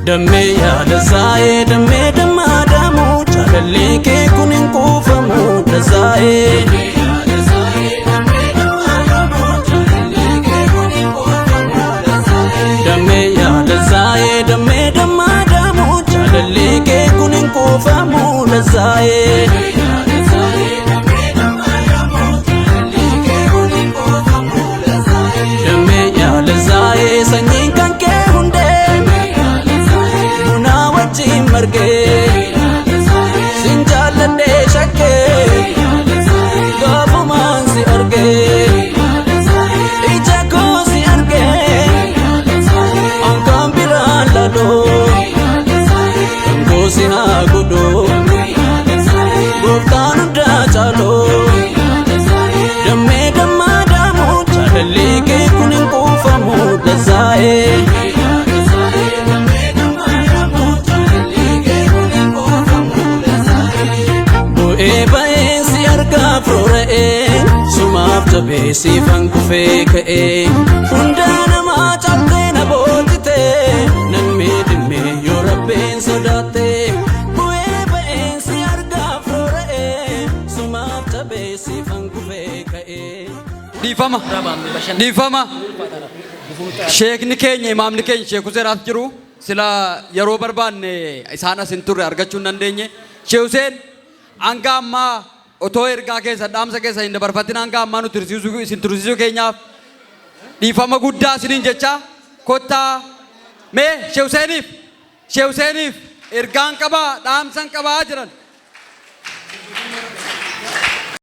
Dammee yaada zaa'ee dammee dammaa daamuu jaalallee kee kun hin quufamu dazaa'ee. Dammee yaada zaa'ee dammee dammaa daamuu jaalallee kee kun hin quufamu dazaa'ee. Dammee yaada zaa'ee sanyiin kan kee hundee bunaa wajjin margee sin jaalladhee shakkee gaafumaan si argee ija koo si argee ankaan biraan laloo kan koo si haa godhoo gooftaan hundaa caaloo dammee dammaa daamuu jaalallee kee kun hin quufamu lazaa'ee. Bu'ee ba'een si argaa firoora'ee sumaaf jabee siifan kufee ka'ee hundaa namaa caaltee na boojjitee nan miidhimee yoo rabbeen sodaattee bu'ee ba'een si argaa firoora'ee sumaaf jabee siifan kufee ka'ee. Dhiifama. Dhiifama. Sheekni keenya imaamni keenya Sheek Huseen as jiru sila yeroo barbaanne isaan as hin turre argachuu hin dandeenye. Sheek Huseen hanga ammaa otoo ergaa keessa dhaamsa keessa hin dabarfatin hanga ammaa nu tursiisuu isin tursiisuu keenyaaf dhiifama guddaa isiniin jecha kottaa mee Sheek Huseeniif Sheek Huseeniif ergaan qabaa dhaamsan qabaa jiran.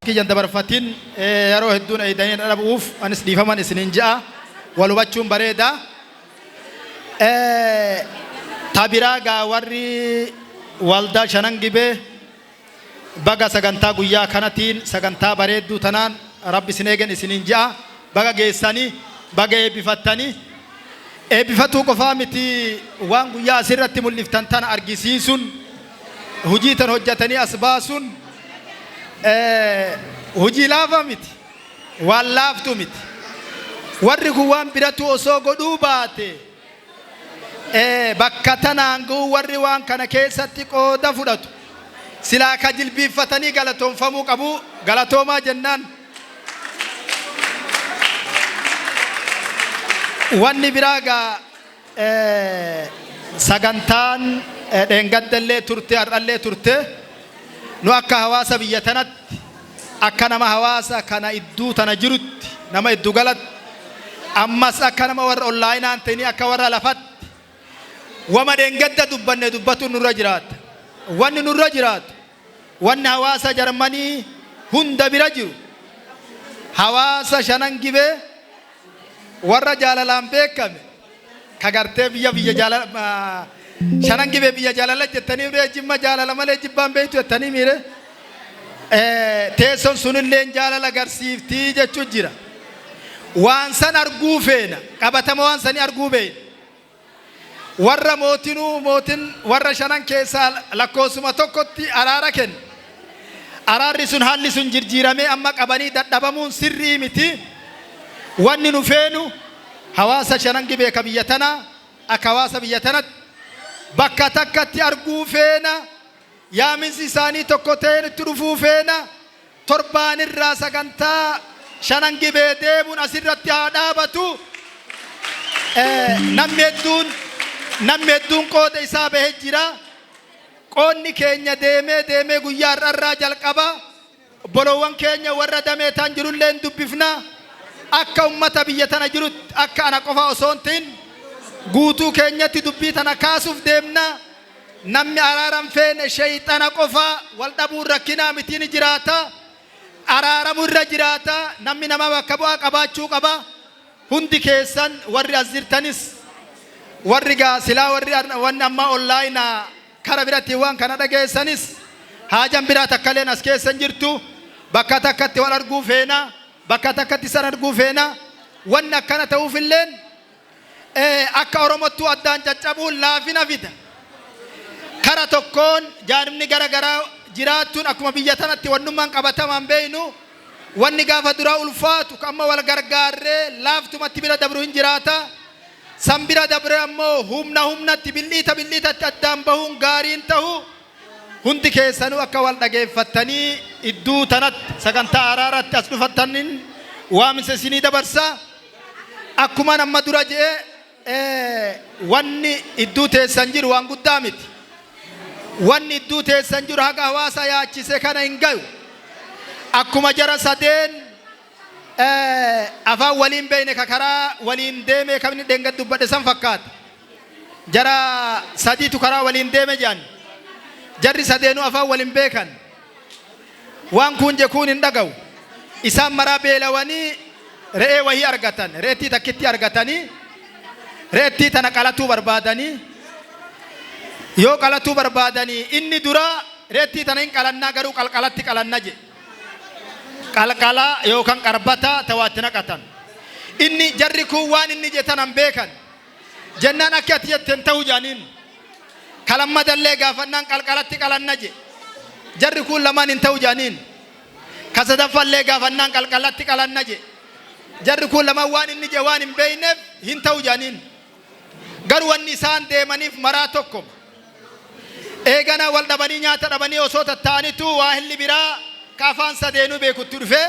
Kiyyan dabarfatin yeroo hedduun eeydanii na dhabu'uuf anis dhiifaman isiniin je'a. Wal hubachuun bareeda. Ta biraa gaa warri waldaa Shanan Gibee baga sagantaa guyyaa kanatiin sagantaa bareedduu tanaan Rabbi isin eegen isiniin je'a. Baga geessanii baga eebbifattanii. Eebbifatuu qofaa miti, waan guyyaa asirratti mul'iftan tana argisiisuun, hujii tan hojjatanii as baasuun hujii laafaa miti. Waan laaftuu miti. Warri kun waan biratuu osoo godhuu baate bakka tanaan ga'uu warri waan kana keessatti qooda fudhatu silaa ka jilbiiffatanii galatoomfamuu qabu, galatoomaa jennaan. Wanni biraa gaa sagantaan dheengaddallee turte, har'allee turte, nu akka hawaasa biyya tanatti, akka nama hawaasa kana idduu tana jirutti, nama iddu galatti, ammas akka nama warra onlaayinaan ta'inii akka warra lafatti wama dheengadda dubbanne dubbatuun nurra jiraata. Wanni nurra jiraatu, wanni hawaasa Jarmanii hunda bira jiru, hawaasa Shanan Gibee warra jaalalaan beekame ka gartee biyya biyya jaalala Shanan Gibee biyya jaalala jettanii ree, Jimma jaalala malee jibbaan beektu jettanii miire, teessoon sunilleen jaalala agarsiiftii jechuu jira. Waan san arguu feena, qabatama waan sanii arguu beekna. Warra mootinuu mootin warra shanan keessaa lakkoofsuma tokkotti araara kenne. Araarri sun haalli sun jirjiiramee amma qabanii dadhabamuun sirrii miti. Wanni nu feenu hawaasa Shanan Gibee ka biyya tanaa akka hawaasa biyya tanatti bakka takkatti arguu feena. Yaaminsi isaanii tokko ta'een itti dhufuu feena. Torbaan irraa sagantaa Shanan Gibee deemuun asirratti haa dhaabatu. Namni hedduun namni hedduun qooda isaa bahee jira. Qoodni keenya deemee deemee guyyaa har'arraa jalqaba. Obboloowwan keenya warra damee tan jirullee hin dubbifna. Akka ummata biyya tana jirutti, akka ana qofa osoo hin ta'in guutuu keenyatti dubbii tana kaasuuf deemna. Namni araara hin feene sheyxana qofa. Wal dhabuun rakkinaa miti, ni jiraata. Araaramu irra jiraata. Namni nama bakka bu'aa qabaachuu qaba. Hundi keessan warri as jirtanis, Warri gaa silaa warri wanni ammaa online kara biratti waan kana dhageessanis, haajan biraa takkaleen as keessa hin jirtu. Bakka takkatti wal arguu feena, bakka takkatti san arguu feena. Wanni akkana ta'uufilleen akka Oromottuu addaan caccabuun laafina fida. Kara tokkoon jaanibni gara garaa jiraattuun akkuma biyya tanatti wannummaan qabatamaan beeynu, wanni gaafa duraa ulfaatu ka amma wal gargaarree laaftumatti bira dabru hin jiraata. San bira dabree ammoo humna humnatti, bil'iita bil'iitatti addaan bahuun gaarii hin tahu. Hundi keessanuu akka wal dhageeffattanii idduu tanatti sagantaa araaratti as dhufattanin waamisa isinii dabarsa. Akkuman amma dura je'e, wanni idduu teessan jiru waan guddaa miti. Wanni idduu teessan jiru haga hawaasa yaachise kana hin gayu. Akkuma jara sadeen afaan waliin beeyne ka karaa waliin deeme kamni dheengadda dubbadhe san fakkaata. Jara sadiitu karaa waliin deeme jedhan. Jarri sadeenuu afaan wal hin beekan. Waan kuun je kuun hin dhagahu. Isaan maraa beelawanii re'ee wahii argatan. Re'ettii takkittii argatanii, re'ettii tana qalatuu barbaadanii, yoo qalatuu barbaadanii inni duraa, "Re'ettii tana hin qalannaa, garuu qalqalatti qalanna," jedhe. Qalqalaa yookaan qarbata ta waa itti naqatan. Inni jarri kun waan inni jedhe tana hin beekan. Jennaan, "Akki ati jette hin ta'u," jedhaniin. Ka lammadallee gaafannaan, "Qalqalatti qalanna," jedhe. Jarri kun lamaan, "Hin ta'u," jedhaniin. Ka sadaffallee gaafannaan, "Qalqalatti qalanna," jedhe. Jarri kun lamaan waan inni jedhe waan hin beekneef, "Hin ta'u," jedhaniin. Garuu wanni isaan deemaniif maraa tokko. Eegana wal dhabanii, nyaata dhabanii osoo tatta'anitu waahilli biraa ka afaan sadeenuu beekutti dhufee,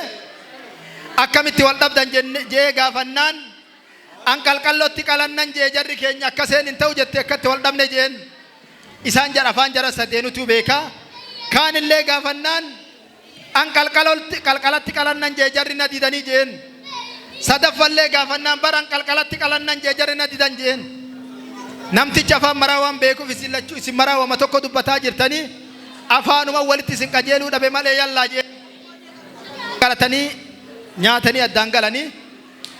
"Akkamitti wal dhabdan?" jee gaafannaan, "An qalqallootti qalannan jee, jarri keenya akkaseen hin ta'u jette, akkatti wal dhabne," jeen. Isaan jara afaan jara sadeenutu beeka. Kaanillee gaafannaan, "An qalqalatti qalannan jee, jarri na didanii," jeen. Sadaffallee gaafannaan, "Bara an qalqalatti qalannan jee, jarri na didan," jeen. Namtichi afaan maraa waan beekuuf, "Isin lachuu isin maraa wama tokko dubbataa jirtanii, afaanuma walitti isin qajeeluu dhabe malee, yallaa," jeen. Qalatanii nyaatanii addaan galanii.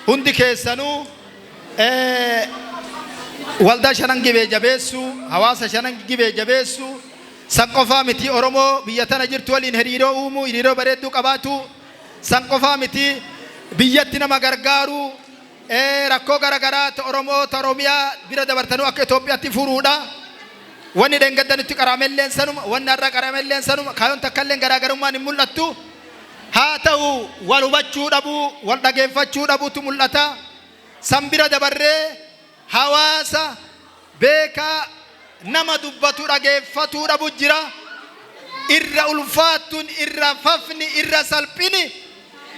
Hundi keessanuu waldaa Shanan Gibee jabeessuu, hawaasa Shanan Gibee jabeessuu, san qofaa miti, Oromoo biyya tana jirtu waliin hiriiroo uumuu, hiriiroo bareedduu qabaatu, san qofaa miti, biyyatti nama gargaaruu, rakkoo gara garaa ta Oromoo ta Oromiyaa bira dabartanuu akka Itoophiyaatti furuudha. Wanni dheengadda nutti qaraamelleen sanuma, wanni har'a qaraamelleen sanuma, kaayoon takkalleen garaagarummaan hin mul'attu. Haa ta'u, wal hubachuu dhabuu, wal dhageeffachuu dhabuutu mul'ata. San bira dabarree hawaasa beekaa nama dubbatu dhageeffatuu dhabu jira. Irra ulfaattun, irra fafni, irra salphini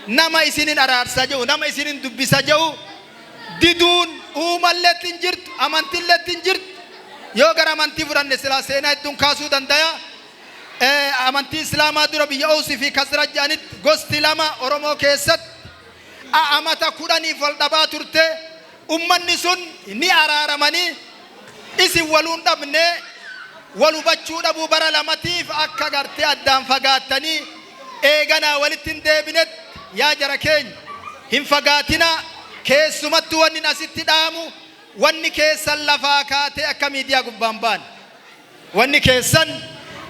nama isinin araarsa jedhu, nama isinin dubbisa jedhu diduun uumalleetti hin jirtu, amantiilleetti hin jirtu. Yoo gara amantii fudhanne silaa seenaa hedduun kaasuu dandaya. Amantii Islaamaa dura biyya Ousii fi Khazraj jedhanitti gosti lama Oromoo keessatti amata 10f wal dhabaa turte. Ummanni sun ni araaramanii. Isin waluun dhabne, wal hubachuu dhabuu bara lamatiif akka gartee addaan fagaattanii eeganaa walitti hin deebinetti, yaa jara keenya, hin fagaatinaa. Keessumattuu wanni asitti dhaamu, wanni keessan lafaa kaatee akka miidiyaa gubbaan baane. Wanni keessan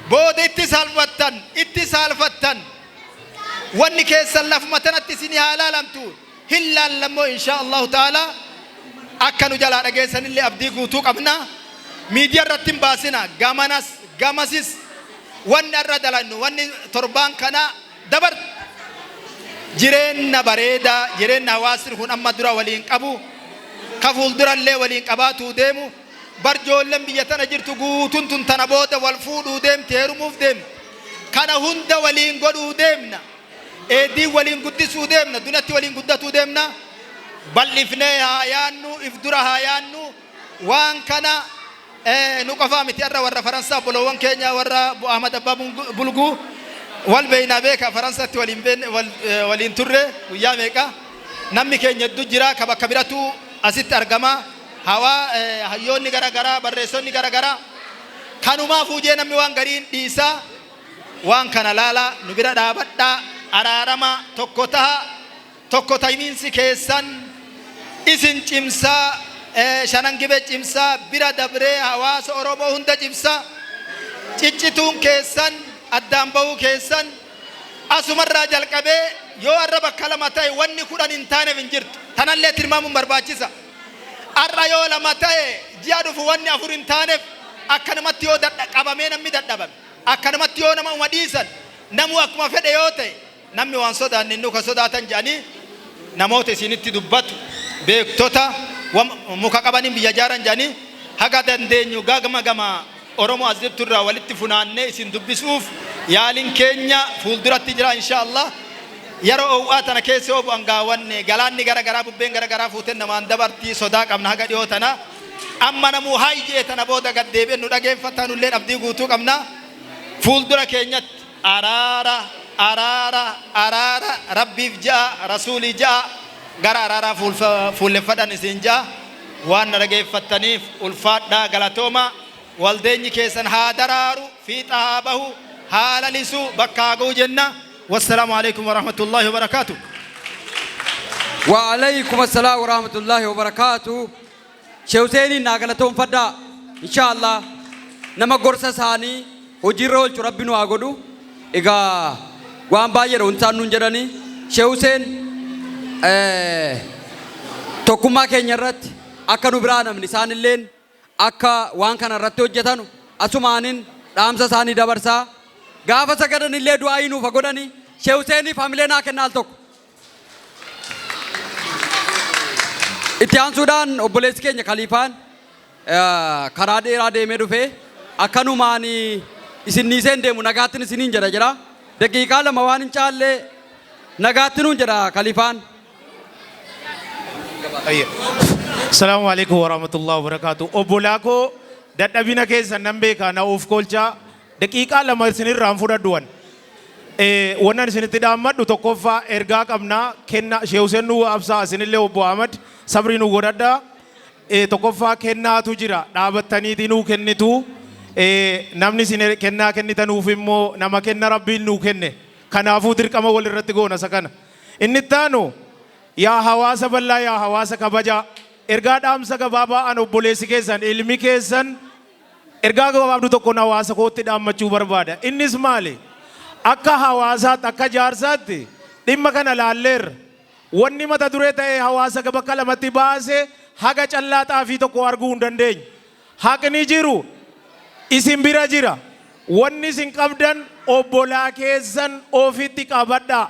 booda itti saalfattan, itti saalfattan. Wanni keessan lafuma tanatti isinii haa laalamtu. Hin laallammoo, insha Allahu ta'ala, akka nu jalaa dhageessanillee abdii guutuu qabna. Miidiyaa irratti hin baasina. Gamanas gamasis wanni har'a dalannu, wanni torbaan kana dabarte, jireenna bareedaa, jireenna hawaasni kun amma dura waliin qabu, ka fuuldurallee waliin qabaatuu deemu. Barjoolleen biyya tana jirtu guutun tun tana booda wal fuudhuu deemti, heerumuuf deemti. Kana hunda waliin godhuu deemna. Eediin waliin guddisuu deemna, dunatti waliin guddatuu deemna. Bal'ifnee haa yaannu, if dura haa yaannu. Waan kana nu qofaa miti, har'a warra Faransaa, obboloowwan keenya warra Ahmad Abbaa Bulguu wal beeynaa beeka. Faransatti waliin waliin turre guyyaa meeqa. Namni keenya hedduu jira ka bakka biratu asitti argama. Hawaa hayyoonni gara garaa, barreessonni gara garaa, kanumaa fuujee namni waan gariin dhiisa. Waan kana laala, nu bira dhaabadhaa, araarama, tokko taha. Tokko tahiinsi keessan isin cimsaa. Shanan Gibee cimsaa, bira dabree hawaasa Oromoo hunda cimsaa. Ciccituun keessan, addaan bahuu keessan asumarraa jalqabee yoo har'a bakka lama ta'e wanni 10 hin taaneef hin jirtu. Tanallee tilmaamuun barbaachisa. Har'a yoo lama ta'e ji'a dhufu wanni 4 hin taaneef, akkanumatti yoo qabamee namni dadhabame, akkanumatti yoo nama uma dhiisan, namuu akkuma fedhe yoo ta'e, namni waan sodaanne innuu ka sodaatan jedhanii namoota isinitti dubbatu, beektota muka qabaniin biyya jaaran jedhanii, haga dandeenyu gama gama Oromoo as jirtu irraa walitti funaannee isin dubbisuuf yaaliin keenya fuulduratti jira, insha Allah. Yeroo oow'aa tana keessa yoo bu'an gaawwanne galaanni gara garaa, bubbeen gara garaa fuutee namaan dabartii sodaa qabna haga dhiyoo tana. Amma namuu hayyee tana booda gad deebi'een nu dhageeffata, nulleen abdii guutuu qabna. Fuuldura keenyatti araara, araara, araara, Rabbiif ja'a, Rasuulii ja'a, gara araaraa fuulleffadhan isin ja'a. Waan na dhageeffattaniif ulfaadhaa, galatooma. Waldeenyi keessan haa daraaru, fiixa haa bahu, haa lalisu, bakka haa ga'u jenna. Wassalaamu alaikum warahmatullaahi wabarakaatu. Wa alaykum assalam wa rahmatullahi wa barakatuh. Sheekh Huseeniin naa galatoonfadhaa. Insha Allah nama gorsa isaanii hojiirra oolchu Rabbi nu haa godhu. Egaa waan baay'eedha wanti isaan nuun jedhanii. Sheekh Huseen tokkummaa keenya irratti akka nu biraa namni isaan illeen akka waan kana irratti hojjetanu asumaanin dhaamsa isaanii dabarsaa. Gaafa sagadan illee du'aayii nuuf haa godhani. Sheekh Huseeniif hamilee naa kennaa al tokko. Itti aansuudhaan obboleessi keenya Kaliifaan karaa dheeraa deemee dhufee akkanumaan isin dhiisee hin deemu, nagaattin isiniin jedha jira. Daqiiqaa 2 waan hin caalle nagaatti nuun jedha Kaliifaan. Salaamu alaikum warahmatullahi wabarakatuh. Obbolaa koo, dadhabina keessan nan beekaa, na of kolchaa, daqiiqaa 2 isinirraan fudhadhu wan. Wannan isinitti dhaammadhu, tokkoffaa ergaa qabnaa kenna Sheekh Hussein nu absaa, isinillee obbo Ahmad sabrii nu godhadhaa. Tokkoffaa kennaatu jira, dhaabattaniitii nuu kennitu. Namni isin kennaa kennitanuuf immoo nama kenna Rabbiin nuu kenne. Kanaafuu dirqama walirratti goona isa kana. Inni itti aanu, yaa hawaasa bal'aa, yaa hawaasa kabajaa, ergaa dhaamsa gabaabaa an obboleessi keessan, ilmi keessan, ergaa gabaabduu tokkoon hawaasa kootti dhaammachuu barbaada. Innis maali? Akka hawaasaatti, akka jaarsaatti dhimma kana laalleerra. Wanni mata duree ta'ee hawaasa bakka lamatti baase haga callaa xaafii tokko arguu hin dandeenye. Haqni jiru isin bira jira. Wanni isin qabdan obbolaa keessan ofitti qabadhaa.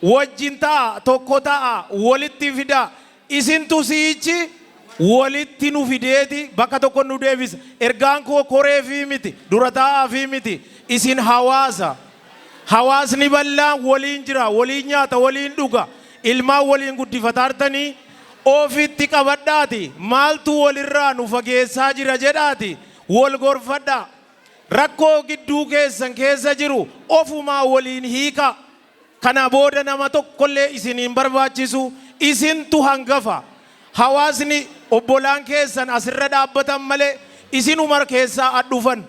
Wajjin ta'a, tokko ta'a, walitti fidaa. Isintu si'ichi walitti nu fideeti bakka tokko nu deebisa. Ergaan koo koreefii miti, dura taa'aafii miti. Isin hawaasa. Hawaasni bal'aan waliin jira, waliin nyaata, waliin dhuga. Ilmaan waliin guddifataartanii ofitti qabadhaati maaltu walirraa nu fageessaa jira jedhaati wal gorfadhaa. Rakkoo gidduu keessan keessa jiru ofumaa waliin hiikaa. Kana booda nama tokkollee isin hin barbaachisu, isintu hangafa. Hawaasni obbolaan keessan asirra dhaabbatan malee isinuma keessaa ad dhufan.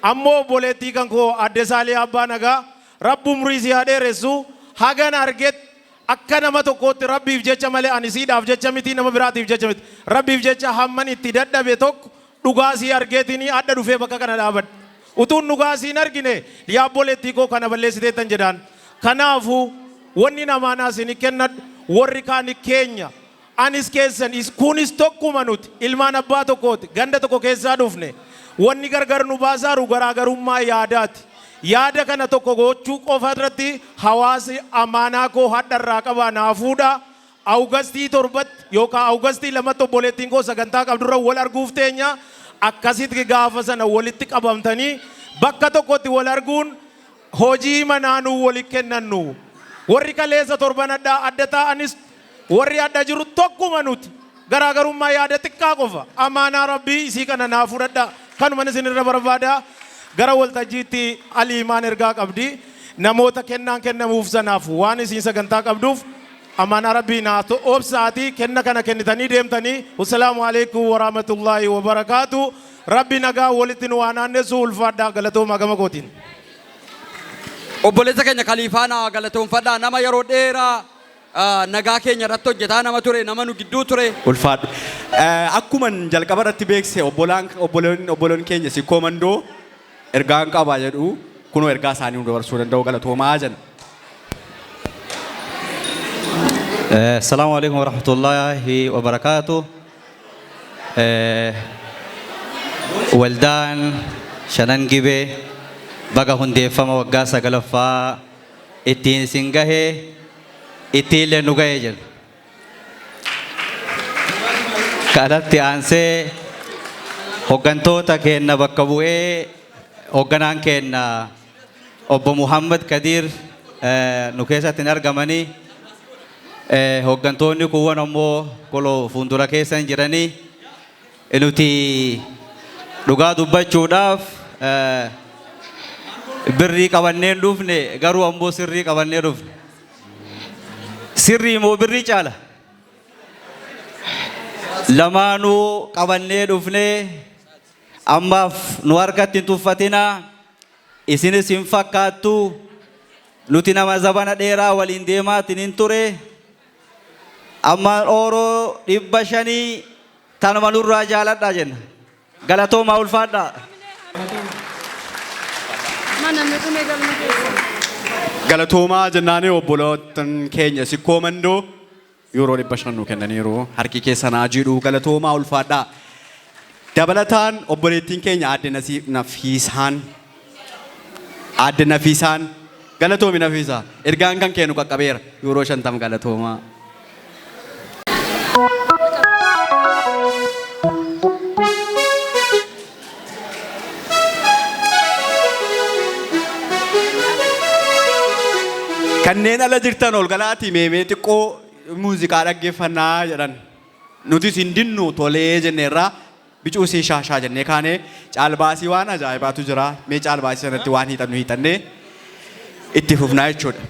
Ammoo obboleettii kan koo Adde Saaliyaa Abbaa Nagaa, Rabbi umrii si haa dheeressu, hagan argetti akka nama tokkootti Rabbiif jecha malee ani siidhaaf jecha miti, nama biraatiif jecha miti. Rabbiif jecha hamman itti dadhabe tokko dhugaa sii argeetiin adda dhufee bakka kana dhaabadhe. Utuun dhugaa siin argine, yaa obboleettii koo, kana balleessiteettan jedhaan. Kanaafuu wanni namaanaa isin kennadhu, warri kaan keenya. Anis keessan, kunis tokkuma, nuti ilmaan abbaa tokkooti, ganda tokko keessaa dhufne. Wanni gargar nu baasaaru garaagarummaa yaadaati. Yaada kana tokko gochuu qofa irratti hawaasi amaanaa koo hadharraa qabaa naa fuudhaa. Awugastii 7tti yookaan Awugastii 2tti obboleettiin koo sagantaa qabdurra wal arguuf teenya. Akkasitti gaafa sana walitti qabamtanii bakka tokkotti wal arguun hojii manaa nuu walitti kennannu. Warri kaleessa torban addaa adda taa'anis, warri adda jiru tokkuma nuti. Garaagarummaa yaada xiqqaa qofa. Amaanaa Rabbii isii kana naa fudhadha. Kanuman isinirra barbaada. Gara waltajjiitti Aliimaan ergaa qabdi. Namoota kennaan kennamuuf sanaaf waan isiin sagantaa qabduuf amaanaa Rabbii naa obsaati kenna kana kennitanii deemtanii. Wassalaamu alaikum warahmatullaahi wabarakaatu. Rabbi nagaa walitti nu haa naannessu, ulfaadhaa, galatoomaa gama kootiin. Obboleessa keenya Kaliifaa naa galatoonfadhaa, nama yeroo dheeraa nagaa keenya irratti hojjetaa nama ture, nama nu gidduu ture. Ulfaadhu. Akkuman jalqaba irratti beekse, obbolaan obboloonni keenya Sikkoo Mandoo ergaan qaba jedhu. Kunoo ergaa isaanii nu dabarsuu danda'u. Galatoomaa jenna. السلام عليكم ورحمة الله وبركاته. Waldaan Shanan Gibee baga hundeeffama waggaa sagalaffaa ittiin isin gahee, ittiin illee nu gahee jedhu. Kanatti aansee hooggantoota keenna bakka bu'ee hoogganaan keenna obbo Muhammad Kadir nu keessatti hin argamanii, hooggantoonni kuuwwan ammoo koloo fuuldura keessa hin jiranii. Nuti dhugaa dubbachuudhaaf birrii qabannee hin dhufne, garuu ammoo sirrii qabannee dhufne. Sirrii moo birrii caala? Lamaanuu qabannee dhufne. Ammaaf nu harkatti hin tuffatinaa, isinis hin fakkaattu. Nuti nama zabana dheeraa waliin deemaatiin hin ture. Amma ooroo 500 tanuma nurraa jaaladhaa jenna. Galatoomaa, ulfaadhaa. Mana dhume galma keessa. Galatoomaa jennaanii. Obboloottan keenya Sikkoo Mandoo yuuroo 500 nu kennaniiru. Harki keessanaa jiidhu. Galatoomaa, ulfaadhaa. Dabalataan obboleettiin keenya aadde Nafiisaan, aadde Nafiisaan, galatoomi Nafiisaa, ergaan kan kennu qaqqabeera, yuuroo 50. Galatoomaa. Kanneen ala jirtan ol galaatii meemee xiqqoo muuziqaa dhaggeeffannaa jedhan. Nutis hin dinnu, tolee jenneerraa bicuu sii shaashaa jennee kaanee caalbaasii waan ajaa'ibaatu jira. Mee caalbaasii sanatti waan hiixannu hiixannee itti fufnaa jechuudha.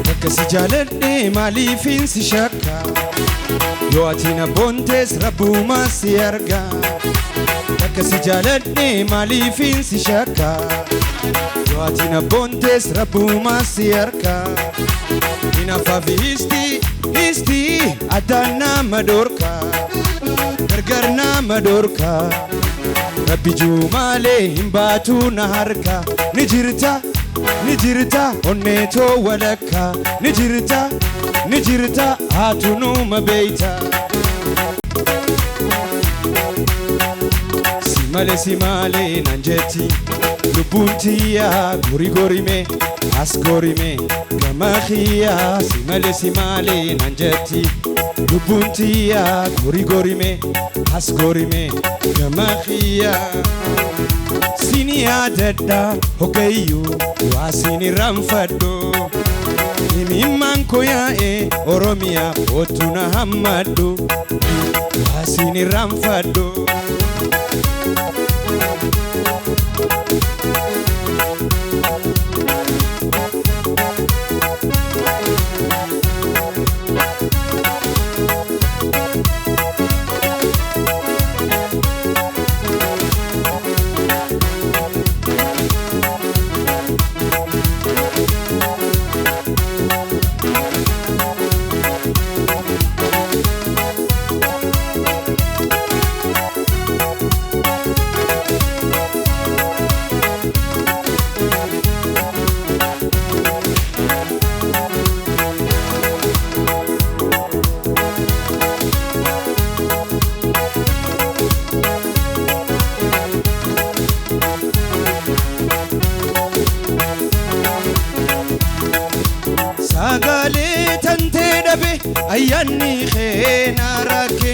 Bakka si jaaladhe maaliifin si shakka? Yoo ati na boontes rabbumaa si arga. Bakka si jaaladhe maaliifin si shakka? Yoo ati na boontes rabbumaa si arga. Hinaaffaa fi histi histi addaan nama dhorka, gargar nama dhorka. Rabbi juu malee hin baatu na harka. Ni jirta, ni jirta, onneetoo walakka. Ni jirta, ni jirta, haatu numa beeyta. Si malee, si malee naan jetti lubbuun tiyyaa. Gori gorime, as gorime gama kiyyaa. Si malee, si malee naan jetti lubbuun tiyyaa. Gori gorime, as gorime gama kiyyaa. Sini yaadadha hoggayyuu, waa sin irraanfadhu. Himimmaan koo yaa'e, Oromiyaa kootu na hammadhu, waa sin irraanfadhu. Sagalee tantee dhabe, ayyaanni kee na rakke.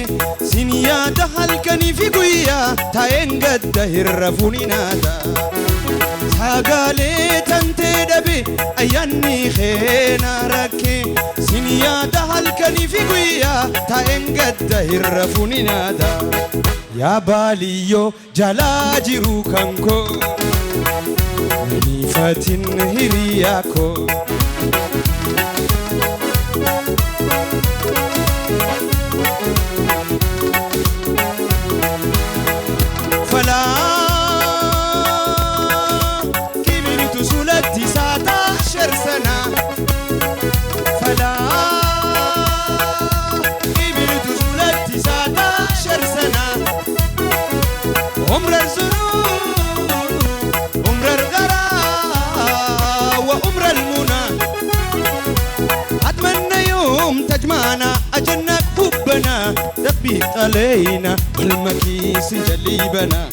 Sin yaada halkanii fi guyyaa, taa'een gadda hirra fuuninaata. Sagalee tantee dhabe, ayyaanni kee na rakke. Sin yaada halkanii fi guyyaa, taa'een gadda hirra fuuninaata. Yaa baaliyyoo jalaa jiru kan koo, naniifatin hiriyaa koo. أجنة حبنا ربي علينا والمكيس جليبنا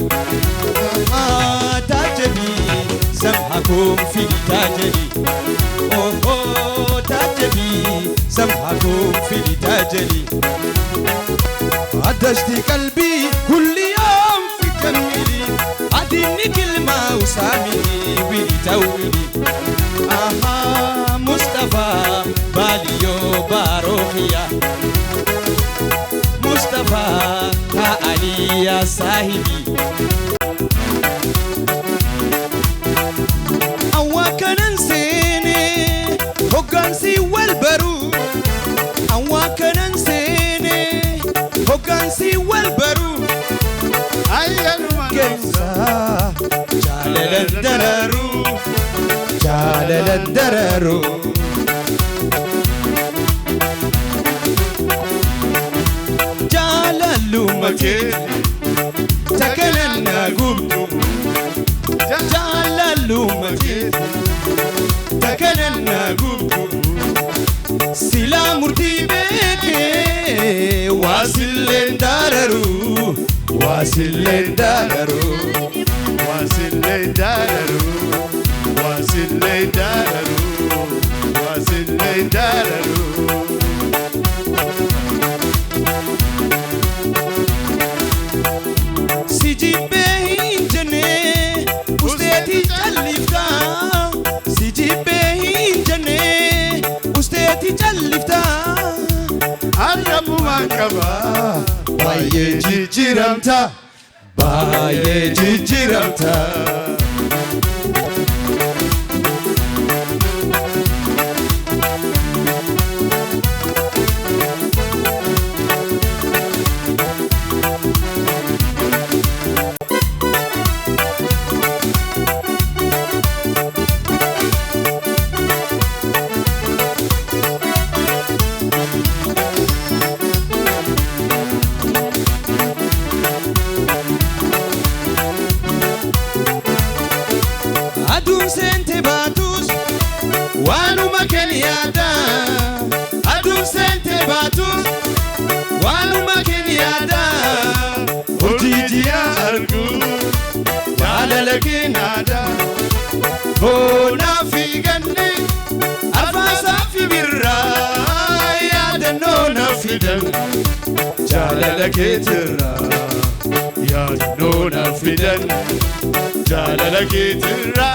تاجبي سمحكم في تاجلي أوه تاجبي سمحكم في تاجلي عدشتي قلبي كل يوم في كملي عدني كلمة وسامي ويتولي أها مصطفى باليو باروخيا مصطفى تعالي يا صاحبي أواكن نسيني هوغانسي والبرو أواكن نسيني هوغانسي والبرو كنسا جالل الدرارو جالل الدرارو جالل مكي تكلنا قمتم جالل مكي تكلنا قمتم سلا مرتي بيكي واسلين دارارو واسلين دارارو واسلين دارارو واسلين دارارو واسلين دارارو سيجي بين جنة وستيتي جلفتا سيجي بين جنة وستيتي جلفتا الرب ما كبا باية جيجيرمتا باية جيجيرمتا Aduun seente baatus waanuma kenyaada Aduun seente baatus waanuma kenyaada Hojii argu jaalala keenyaadha Boonaa fi ganni alfaasaa fi birraa yaadannoo na fidan jaalala keetirraa yaadannoo na fidan jaalala keetirraa.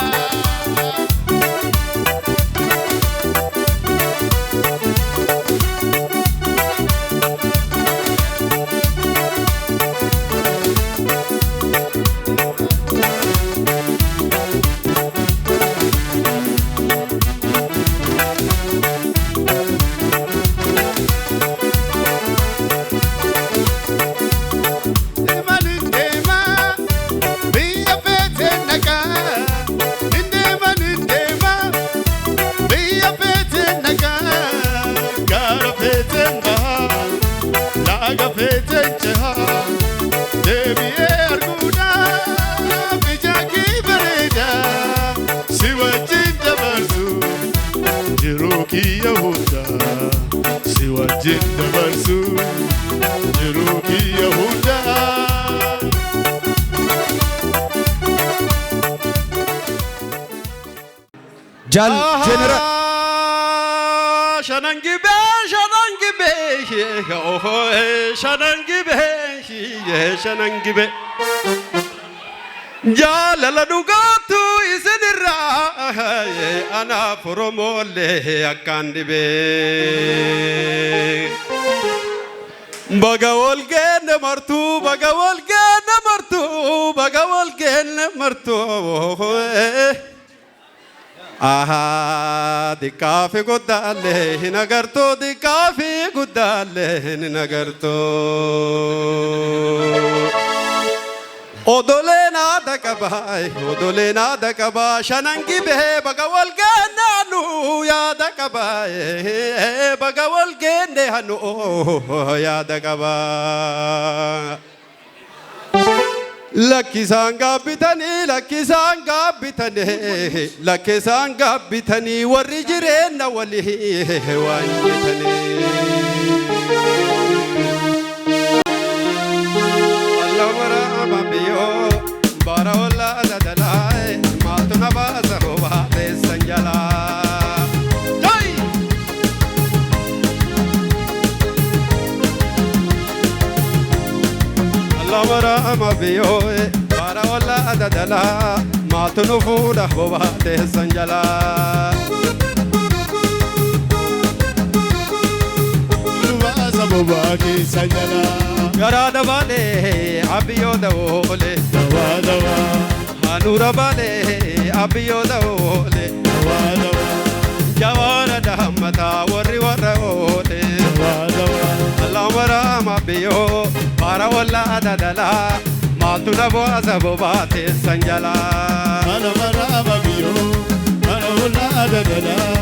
Jal General Shanangibe Shanangibe oh Shanangibe Shanangibe Jaalala dhugaatu isinirraa anaaf Oromoolee akkaan dhibee Baga wal geenne martuu baga wal geenne martuu baga wal geenne martuu Aha dikkaafi guddaalee hin agartuu dikkaafi guddaalee hin agartuu Odoleen aadaa qabaa odoleen aadaa qabaa shanan gibee baga wal geenne hanu yaada qabaa baga wal geenne hanu yaada qabaa. Lakkisaan gaabbitanii lakkisaan gaabbitanii lakkisaan gaabbitanii warri jireenya walii waan jetanii. Allamarama biyyoo bara walla dadalaa maaltu nu fuudha bobaa teessan jalaa. Lubaasa bobaa keessa jalaa. Garaa dabaalee abiyyoo dawoolee. Dawaa dawaa. Hanuura baalee abiyyoo dawoolee. Dawaa dawaa. Jawaara dahammataa warri warra oolee. Dawaa dawaa. Allamarama biyyoo bara walla dadalaa maaltu na baasa bobaa teessan jalaa. Allamarama biyyoo bara walla dadalaa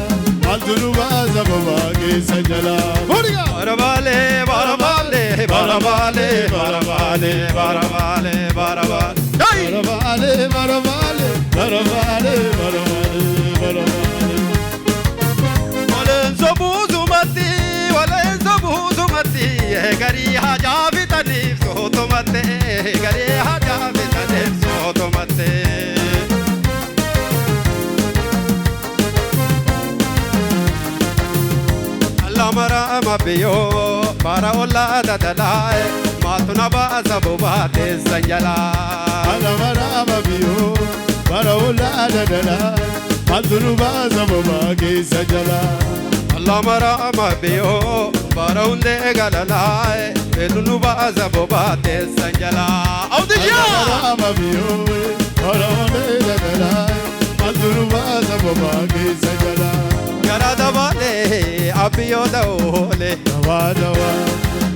maaltu nu baasa bobaa keessa jalaa. Barabaalee barabaalee barabaalee barabaalee barabaalee barabaalee. Barabaalee barabaalee barabaalee barabaalee barabaalee. Waleenso buusumatti waleenso buusumatti garii hajaa fixaniif sootumatte garii hajaa fixaniif sootumatte. Allamarama biyyoo bara ollaa dadalaa maaltu na baasa bobaa teessan jalaa. Allamarama biyyoo bara ollaa dadalaa maaltu nu baasa bobaa keessa jalaa. Allamarama biyyoo bara hundee galalaa beellu nu baasa bobaa teessan jalaa. Awdiyyaa! Allamarama biyyoo bara hundee galalaa maaltu nu baasa bobaa keessa jalaa. Gara dabaalee abiyyoo dawoolee. Dawaa dawaa.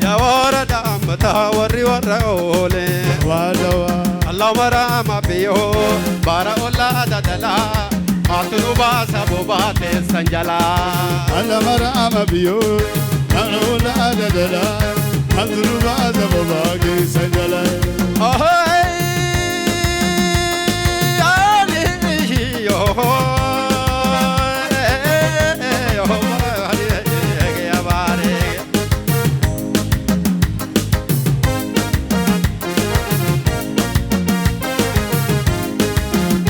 Jawaara daammataa warri warra oolee. Dawaa dawaa. Allamarama biyyoo bara ollaa dadalaa maaltu nu baasa bobaa teessan jalaa. Allamarama biyyoo bara ollaa dadalaa maaltu nu baasa bobaa keessa jalaa.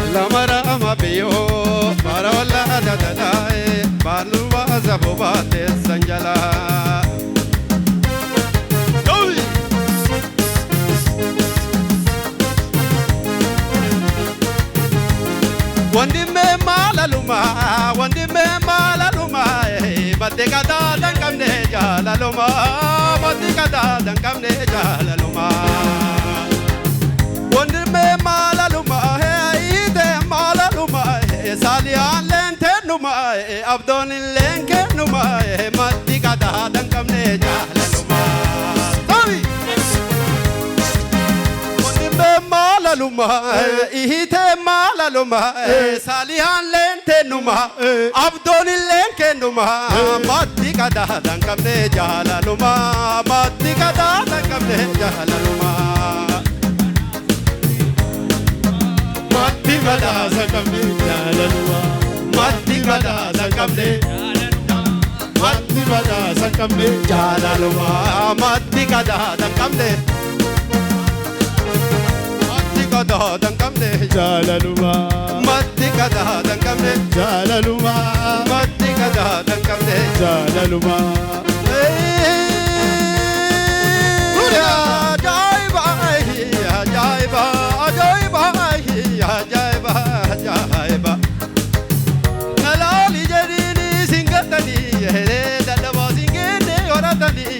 Allamarama biyyoo bara ollaa dadalaa maaltu nu baasa bobaa teessan jalaa. Wandime maalaluma wandime maalaluma badde kataa danqamne jaalaluma badde kataa danqamne jaalaluma. Wandime maalaluma ite maalaluma saaliyaan leenteenuma abdoon leenkeenuma maddi kataa danqamne jaalaluma. Maalaluma ihite maalaluma saaliyaan leenteenuma abdoon leenkeenuma maddi kataa danqamne jaalaluma maddi kataa danqamne jaalaluma. Maddi kataa danqamne jaalaluma maddi kataa danqamne Maddi kataa danqamne jaalaluma maddi kataa danqamne. Kadaa danqamne jaalaluma maddi kadaa danqamne jaalaluma maddi kadaa danqamne jaalaluma. Ajaa'iba ajaa'iba ajaa'iba ajaa'iba ajaa'iba nalaali jedhiini singatanii dadhabaa singeenne horatanii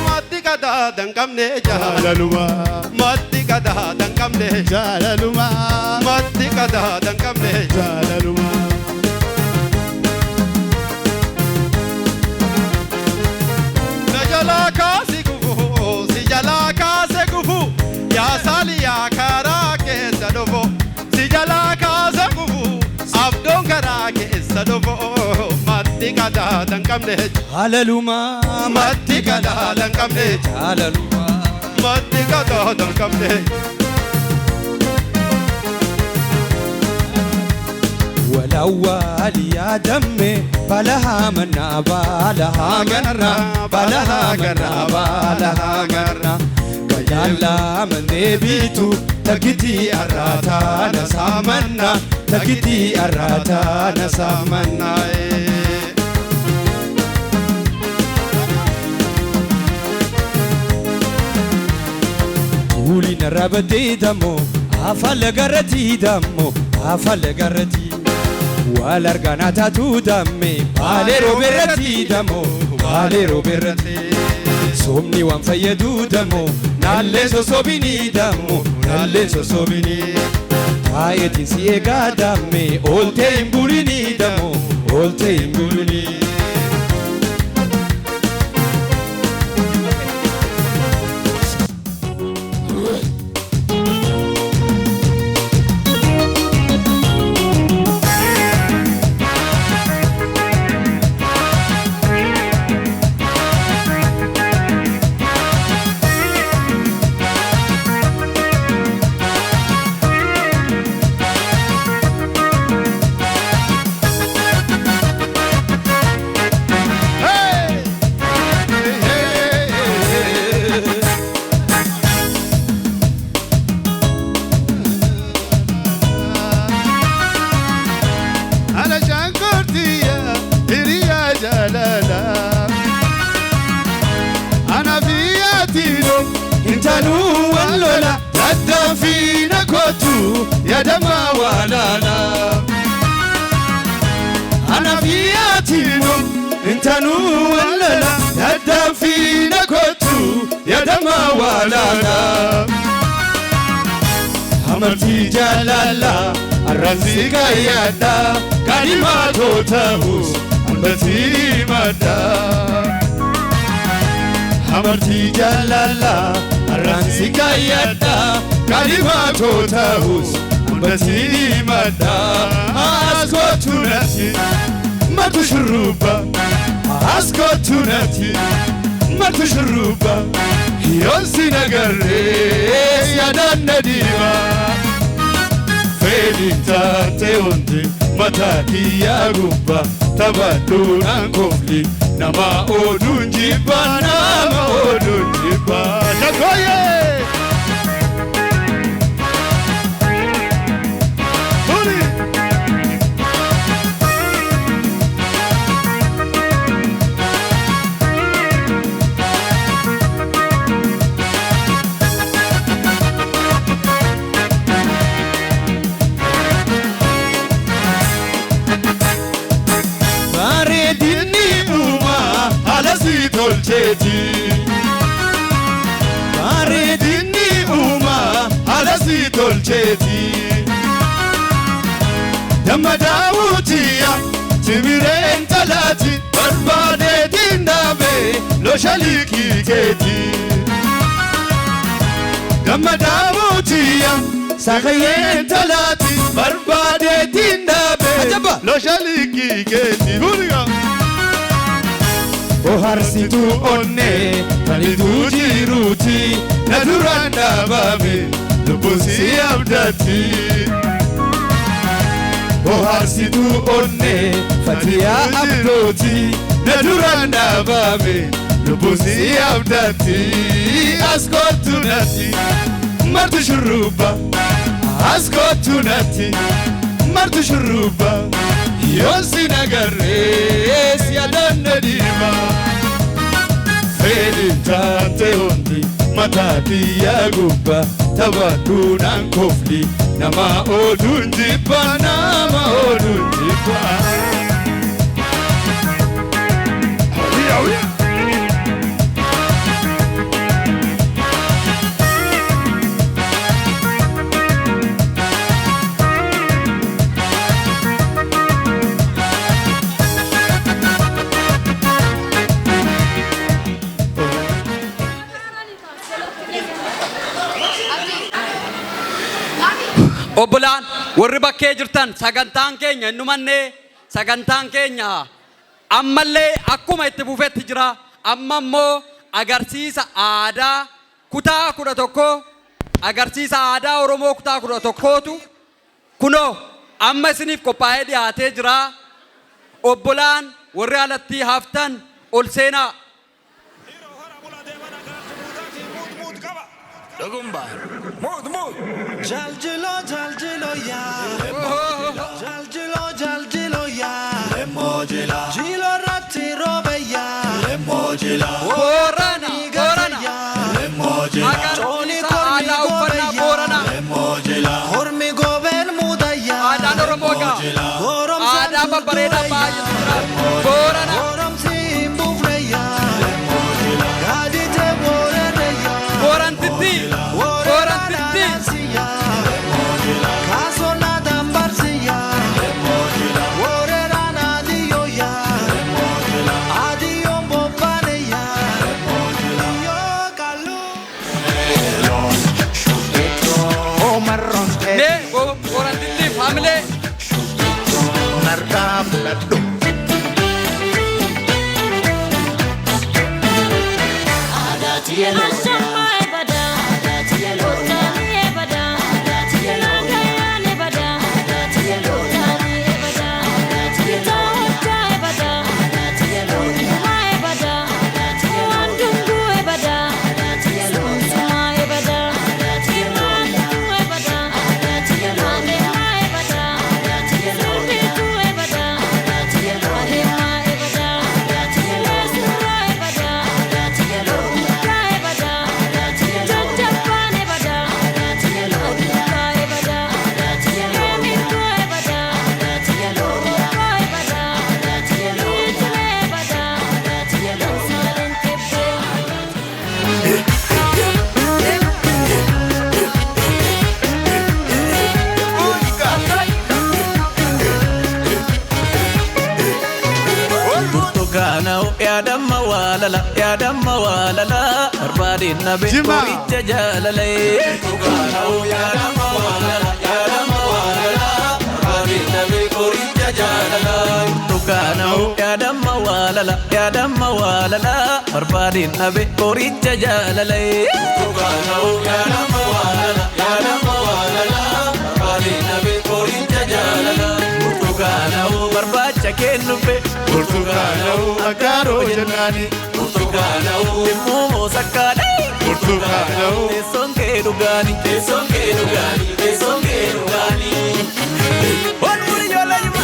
maddi kadaa danqamne jaalaluma maddi kadaa danqamne jaalaluma maddi kadaa danqamne jaalaluma. Na jalaa kaasi gufu si jalaa kaase gufu yaa saaliyaa karaa keessa dhufu si jalaa kaase gufu abdoon karaa keessa dhufu maddi kadaa danqamne Jaalaluma maddi kadaa danqamne jaalaluma maddi kadaa danqamne. والأول يا دمي بلها منا بلها منا بلها منا بلها منا قيالا من بيتو تكتي أراتا نسامنا تكتي أراتا نسامنا. Narra baddee dammoo afaan lagarratti dammoo afaan lagarratti wal arganaa taatu damme baalee rooberratti dammoo baalee rooberratti soomni waan fayyadu dammoo naallee sosobini dammoo naallee sosobini taayetiin si eegaa damme ooltee hin bulini dammoo ooltee hin bulini. Amartii jaalala arransi gaayyaadha kanimaa tootamus ambatii madda. Amartii jaalala arransi gaayyaadha kanimaa tootamus ambatii madda. Askootu natti matu shurruba askootu natti matu shurruba. Yoonsi nagarree yaadaan na diimaa fedhiin taatee hundi mataa kiyyaa gubbaa taphadhuudhaan kofli nama oduun jibbaa nama oduun jibbaa. Shakkooyyee! Tolcheeti bareedinni uumaa haala si tolcheeti damma daawwitiya timireen talaati barbaadeetiin dhaabee looshalii kiikeeti damma daawwitiya sagaleen talaati barbaadeetiin dhaabee looshalii kiikeeti. Bohaarsituu onnee tanituu jiruuti na duraan dhaabame lubbuun si abdatti. Bohaarsituu onnee fatiyaa abdooti na duraan dhaabame lubbuun si abdatti. As kootu natti martu shurruba as kootu natti martu shurruba. Yoonsi nagarree yaadaan na diimaa fedhiin taatee hundi mataa kiyyaa gubbaa taphadhuudhaan kofli nama oduun jibbaa nama oduun jibbaa. Obbolaan warri bakkee jirtan sagantaan keenya innumanne sagantaan keenya ammallee akkuma itti fufetti jira. Amma immoo agarsiisa aadaa kutaa 11 agarsiisa aadaa Oromoo kutaa 11tu kunoo amma isiniif qophaa'ee dhiyaatee jira. Obbolaan warri alatti haftan ol seenaa. Dogumba. Mud mud. Jaljilo jaljilo ya. Jaljilo jaljilo ya. Lemojila. Jilo ratti robe ya. Lemojila. Borana borana. Lemojila. Agarsiisa aadaa uffannaa jaaladhu. Yaadamma waalala barbaadeen na beekoricha jaalalee. Yaadamma waalala yaadamma waalala barbaadeen na beekoricha jaalalaa. Burtukaana'u yaadamma waalala yaadamma waalala barbaadeen na beekoricha jaalalee. Burtukaana'u yaadamma waalala yaadamma waalala barbaadeen na beekoricha jaalalaa. Burtukaana'u barbaacha kennuufe. Burtukaana'u akaaroo jennaani. Burtukaana'u dhimmoo sakkaadha. Burtukaana'u teessoon kee dhugaani. Teessoon kee dhugaani. Teessoon kee dhugaani. Ol muri ijoollee jima.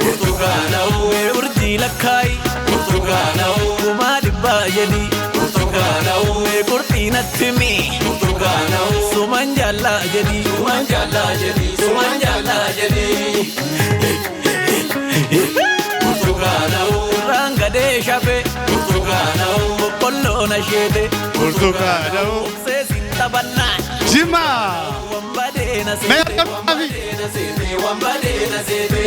Burtukaana'u urjii lakkaayi. Burtukaana'u kumaa dhibbaa jedhi. Burtukaana'u qurxii natti mi. Burtukaana'u suman jaallaa jedhi. Suman jaallaa jedhi. Suman jaallaa jedhi. Burtukaana'u rangadee shafe. Burtukaana'u boqqolloo na sheete. Burtukaana'u seesin taphannaa. Jima. Wambadee na seete. Wambadee na seete. Wambadee na seete.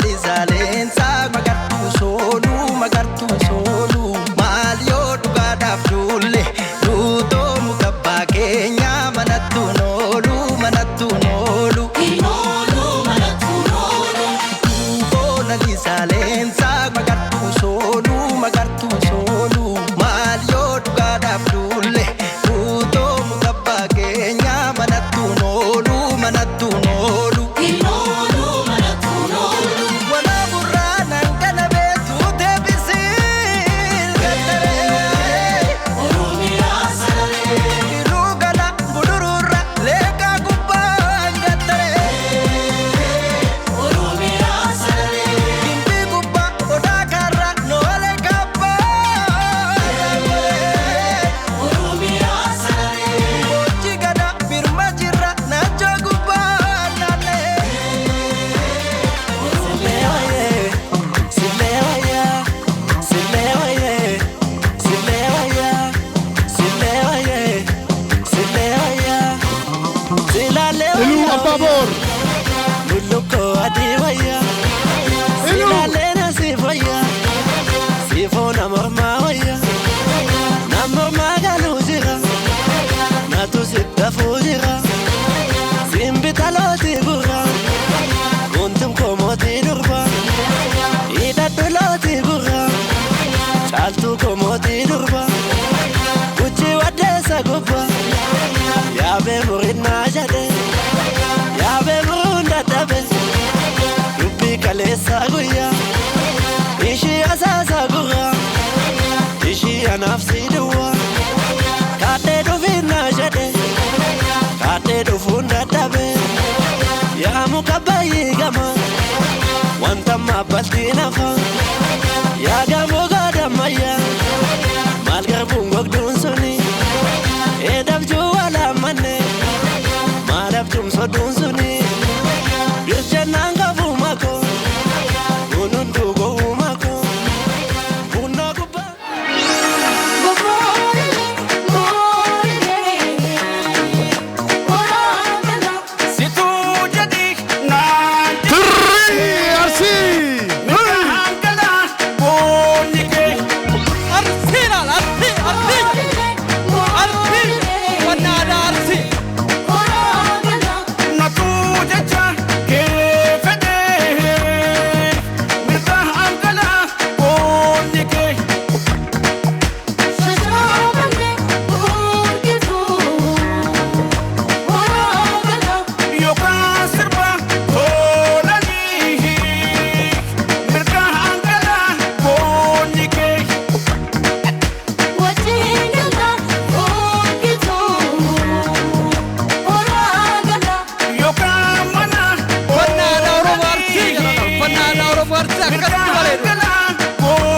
Lisa, Lisa. Kaleessa guyyaa ishii asaasa gurraa ishii anaaf si duwwaa kaadhee dhufiin na jedhe kaadhee dhufuun dadhabe yaa muka bayyii gama wanta mabbaltii nafa yaa gamoo gaadammayyaa maal garbuun gogduun suni eedabjuu walaamanne maal abjuun soduun suni birjennaan qabuma koo kununduu gowwuma koo bunna gubbaa. Arsii laal arsii arsii arsii uffannaa aadaa arsii. Uffannaa aadaa Oromoo arsii jedhama. Uffannaa aadaa Oromoo arsii akkasitti bareedu.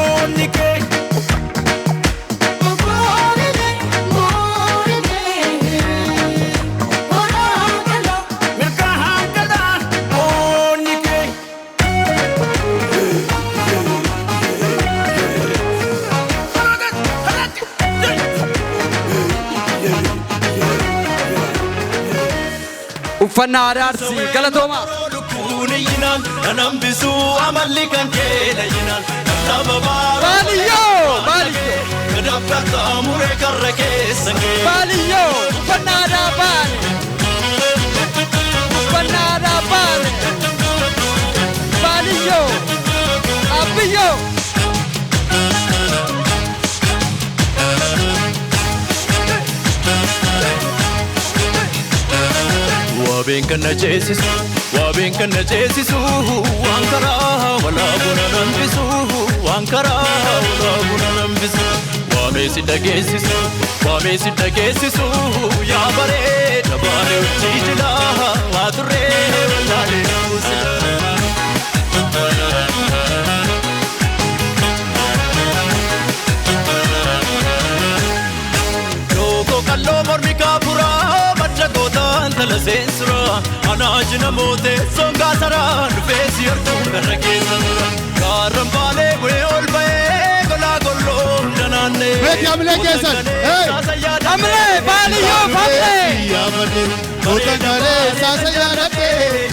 Uffannaa aadaa arsii galatoomaa. Baaliyyoo baaliyyoo baaliyyoo uffannaa aadaa baale uffannaa aadaa baale baaliyyoo abbiyyoo. Waabeen kan na ceesisu, waabeen kan na ceesisu, waan karaa walaa buna nambisu, waan karaa walaa buna nambisu. Waamee si dhageessisu, waamee si dhageessisu, yaa bareeda baaree hojii jilaa, waa turree wallaalee kuusila. Lookoo qalloo mormi kaafuraa madda gootaan tala seensuraa anaa jina mootee songaa saraa dhufee si arguun karra keessa tura gaarran baalee bu'ee ol ba'ee golaa golloo hunda naannee. Beeki hamilee keessan. Hey! Hamilee baaliyyoo hamilee. Goota galee saasa yaadadhee.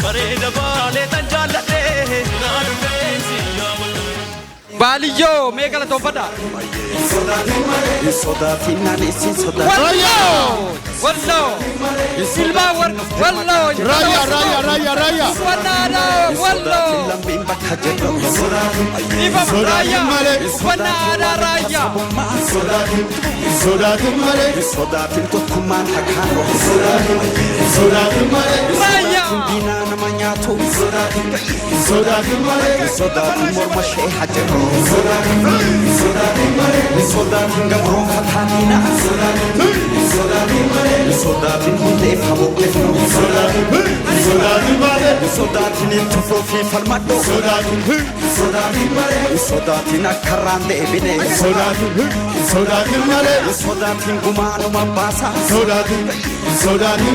Bareeda baalee tan jaalladhee naa dhufee si yaammadhe. Baaliyyoo mee galatoonfadha. Walloo walloo ilmaan warra walloo. Raayyaa raayyaa raayyaa raayyaa. Uffannaa aadaa walloo. Dhiifama raayyaa uffannaa aadaa raayyaa. Sodaatin malee. Sodaatin tokkummaan hakaan Sodaatin malee. Raayyaa. Diinaa nama nyaatu. Sodaatin malee. Sodaatin morma ishee hajerru. Sodaatin gabroonfataa diinaa. Sodaatin hundeef haboqifnu. Sodaatin malee. Sodaatin itti fufii falmadhu. Sodaatin malee. Sodaatin akka irraan deebine. Sodaatin malee. Sodaatin gumaanuma baasa. Sodaatin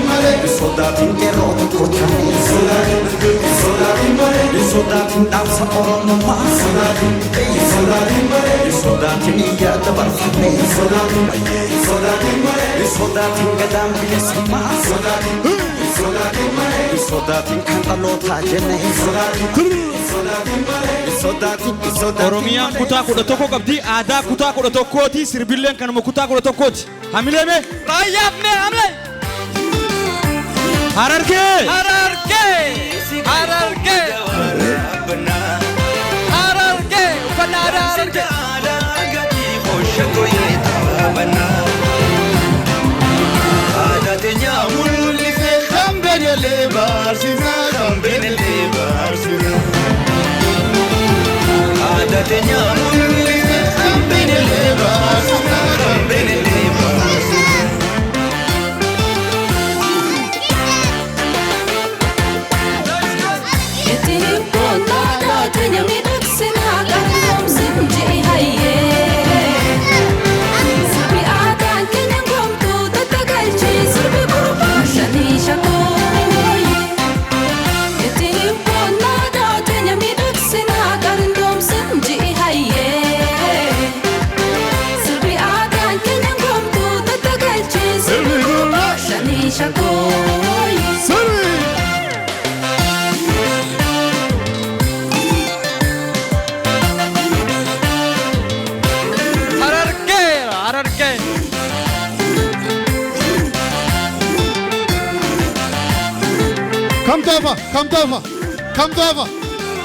malee. Sodaatin qeerroo tokko taane. Sodaatin malee. Sodaatin dhaamsa Oromummaa. Sodaatin malee. Sodaatin iyya dabarfanne. Sodaatin malee. Sodaatin gadaan bilisummaa. Sodaatin malee. Sodaatin kan dhalootaa jenne. Sodaatin sodaatin. Oromiyaan kutaa 11 qabdi. Aadaa kutaa 11ti. Sirbilleen kanuma kutaa 11ti. Hamilee mee? Raayyaaf mee hamilee. Harargee! Harargee Harargee Harargee uffannaa aadaa Harargee. Kan beelee barsiisaa kan beelee. teenya mul'ifte rabbiin illee baasu rabbiin illee baasu. Ittiin boondaa teenya miidhagsinaa qarroomsin ji'i hayyee. Sirbi aadaan keenya ngomtuu tattagalchii sirbi gurbaa shanii shakooyee. Ittiin boondaa teenya miidhagsinaa qarroomsin ji'i hayyee. Sirbi aadaan keenya ngomtuu tattagalchii sirbi gurbaa shanii shakooyee. Harargee harargee. Kamtu hafa? Kamtu hafa? Kamtu hafa?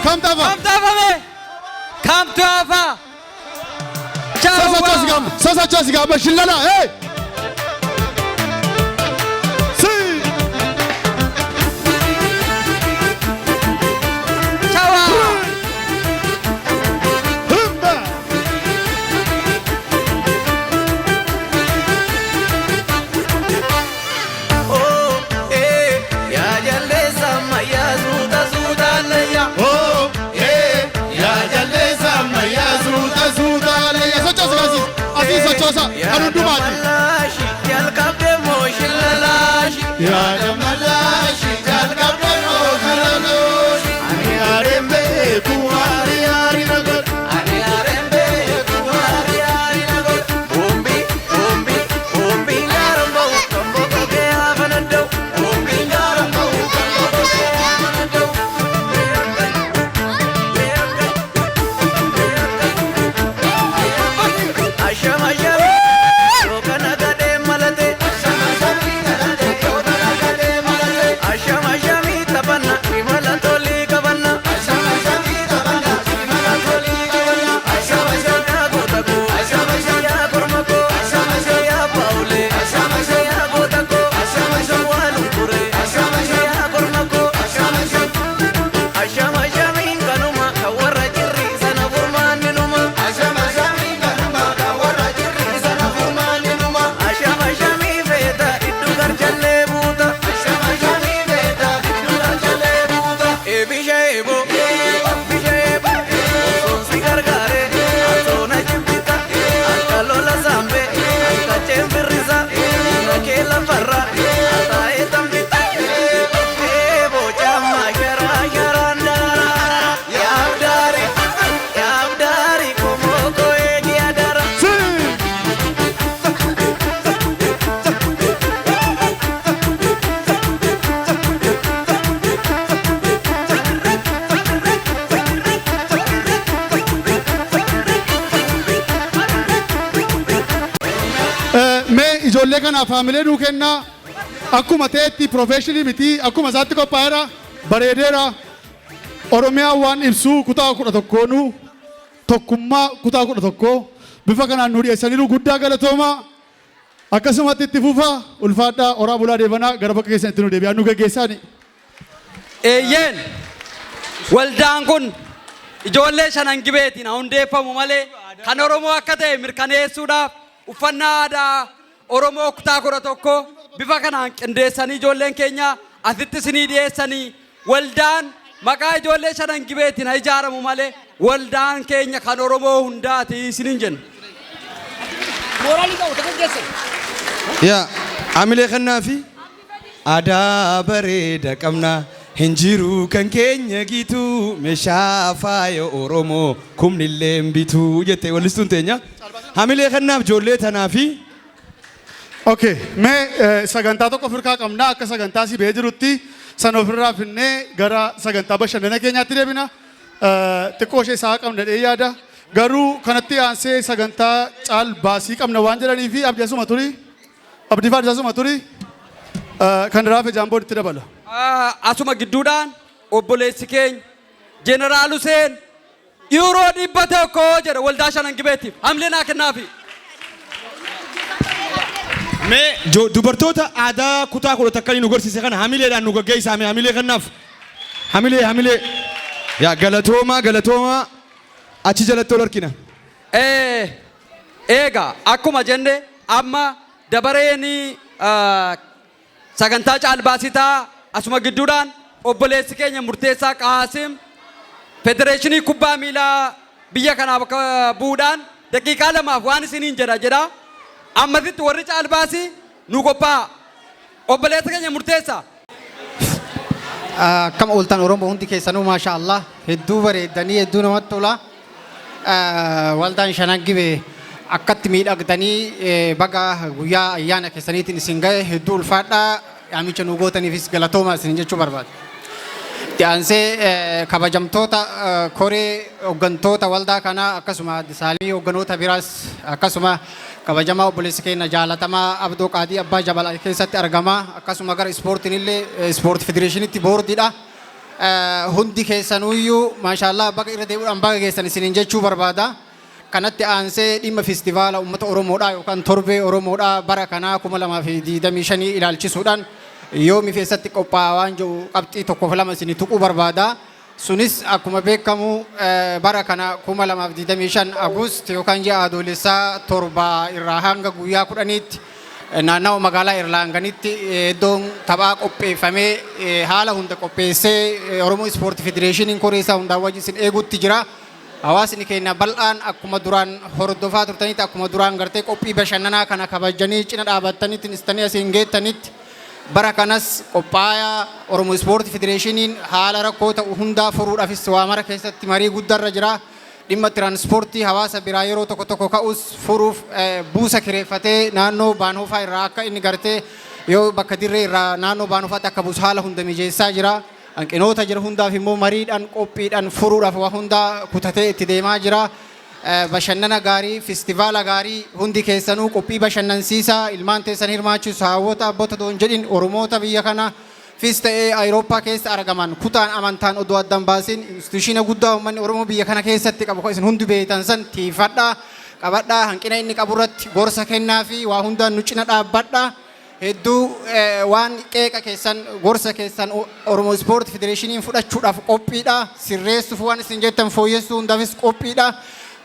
Kamtu hafa? Kamtu hafa mee? Kamtu hafa? Sosochoos gaama. Sosochoos gaama. Shillala. Hey! Si! Chawa! Himba! Oh, eh, yaa jalleessa ammayyaa suuta suutaan layya. Oh, eh, yaa jalleessa ammayyaa suuta suutaan layya. Sochoosa gaasi. Asii sochoosa. Kan hundumaati. Jalqabdee jalqabdee moo shillalaashi. Yaa dammalaashi jalqabdee moo shillalaashi. Ani yaadeen beeku waari yaari na godha. Ani yaadeen beeku waari yaari na godha. Bombi bombi bombi gaaran ba'u kan boqotee hafan adda'u. Bombi gaaran ba'u kan boqotee hafan adda'u. Asham asham yookaan agadee malate. Asham ashamii taphanna imala tolii qabanna. Asham ashamii taphanna imala tolii qabanna. Asham asham yaa goota koo. Asham asham yaa korma koo. Asham asham yaa baawulee. Asham asham yaa goota koo. Asham asham waa lumpuree. Asham asham yaa korma koo. Asham asham. Asham ashamiin kanuma kan warra jirri sana furmaanni numa. Asham ashamiin kanuma kan warra jirri sana furmaanni numa. Asham ashamii feeta iddoo garjallee buuta. Asham ashamii feeta iddoo garjallee buuta. Eebisha eeboo. Bisha eeboo. Osoon si gargaare. Atoona jibbita. Akka lola saambee. Akka cheembirrisa. Na kee lafarra. Ataa'ee tambita. Eeboo caammaa sharaa sharaan daaraa. Yaabdaari. Yaabdaari komoo koo eegi adara. Mee ijoollee kanaaf haamilee nuu kennaa. Akkuma ta'etti professional miti akkuma isaatti qophaa'eera bareedeera. Oromiyaa waan ibsuu kutaa 11nuu tokkummaa kutaa 11 bifa kanaan nu dhiyeessaniiru guddaa galatoomaa. Akkasumatti itti fufaa ulfaadhaa oraa bulaa deebanaa gara bakka keessan itti nu deebi'aa nu gaggeessaani. Eeyyeen waldaan kun ijoollee shanan gibeetiin haa hundeeffamu malee kan Oromoo akka ta'e mirkaneessuudhaaf uffannaa aadaa Oromoo kutaa 11 bifa kanaan qindeessanii ijoolleen keenya asitti isinii dhiyeessanii waldaan maqaa ijoollee shanan gibeetiin haa ijaaramu malee waldaan keenya kan Oromoo hundaati isiniin jenna. Yaa amilee kannaa fi aadaa bareeda qabna hin jiru kan keenya gitu meeshaa faaya Oromoo kumnillee hin bitu jette wallistuun teenya. Hamilee kannaaf ijoollee tanaa fi Okay, mee sagantaa tokko ofirraa qabna akka sagantaa si ba'ee jirutti sana ofirraa finnee gara sagantaa bashannana keenyaatti deebina. Xiqqoo ishee isaa qabna dhee yaada. Garuu kanatti aansee sagantaa caal baasii qabna waan jedhanii fi abdii asuma turii. Abdii faadhi asuma turii. Kan raafe jaamboo itti dabala. Asuma gidduudhaan obboleessi keenya Jeneraal Huseen yuuroo 100 jedha waldaa shanan gibeetiif hamilee naa kennaafi. Mee dubartoota aadaa kutaa 11 nu garsiise kana hamileedhaan nu gaggeessaa mee hamilee kannaaf. Hamilee hamilee. Yaa galatoomaa galatoomaa. Achi jalatti ol argina. Eega akkuma jenne amma dabareen sagantaa caalbaasii ta'a. Asuma gidduudhaan obboleessi keenya Murteessaa Qaasim Federeeshinii Kubbaa Miilaa biyya kanaa bakka bu'uudhaan daqiiqaa lamaaf waan isiniin jedha jedha. Ammasitti warri caalbaasii nu qophaa'a. Obboleessa keenya Murteessaa. Akkam ooltan Oromoo hundi keessanuu? Maasha Allah, hedduu bareeddanii, hedduu namatti tola. Waldaan Shanan Gibee akkatti miidhagdanii, baga guyyaa ayyaana keessaniitiin isin ga'e. Hedduu ulfaadhaa, yaamicha nu gootaniifis galatooma isin jechuu barbaada. Itti aansee kabajamtoota koree hooggantoota waldaa kanaa, akkasuma Saalii, hoogganoota biraas, akkasuma kabajamaa obboleessi keenya jaalatamaa Abdoo Qaadii Abbaa Jabal keessatti argama, akkasuma gara ispoortiin illee ispoortii federeeshinitti boordiidha. Hundi keessanuyyuu maashaallah, baga irra deebi'uudhaan baga geessan isiniin jechuu barbaada. Kanatti aansee dhimma feestivaala uummata Oromoodhaa yookaan torbee Oromoodhaa bara kanaa 2025 ilaalchisuudhaan yoomi keessatti qophaa'aa waan jiru qabxii tokkoof lama isinii tuquu barbaada. Sunis akkuma beekamu bara kana 2025 August yookaan ji'a Adoolessaa 7 irraa hanga guyyaa 10tti naannawa magaalaa Erlaanganitti iddoon taphaa qopheeffamee, haala hunda qopheessee, Oromoo Ispoortii Federeeshiniin koree isaa hundaa wajjin isin eeguutti jira. Hawaasni keenya bal'aan akkuma duraan hordofaa turtanitti, akkuma duraan gartee qophii bashannanaa kana kabajanii cina dhaabattanitti istanii asiin geettanitti, bara kanas qophaayaa. Oromoo Ispoortii Federeeshiniin haala rakkoo ta'u hundaa furuudhaafis waa mara keessatti marii guddaarra jira. Dhimma tiraanspoortii hawaasa biraa yeroo tokko tokko ka'us furuuf buusa kireeffatee naannoo Baanhoofaa irraa akka inni gartee yoo bakka dirree irraa naannoo Baanhoofaatti akka buusu haala hunda mijeessaa jira. Hanqinoota jira hundaaf immoo mariidhaan, qophiidhaan furuudhaaf waa hundaa kutatee itti deemaa jira. Bashannana gaarii, feestivaala gaarii, hundi keessanuu qophii bashannansiisaa ilmaan teessan hirmaachisu, haawwota, abboota doon jedhin, Oromoota biyya kana fis ta'ee Awurooppaa keessa argaman, kutaan amantaan odoo addan baasin, institution guddaa uummanni Oromoo biyya kana keessatti qabu kan isin hundi beektan san tiifadhaa, qabadhaa, hanqina inni qabu irratti gorsa kennaa fi waa hundaan nu cina dhaabbadhaa. Hedduu waan qeeqa keessan, gorsa keessan Oromoo Ispoortii Federeeshiniin fudhachuudhaaf qophiidha. Sirreessuuf, waan isin jettan fooyyessuu hundaafis qophiidha.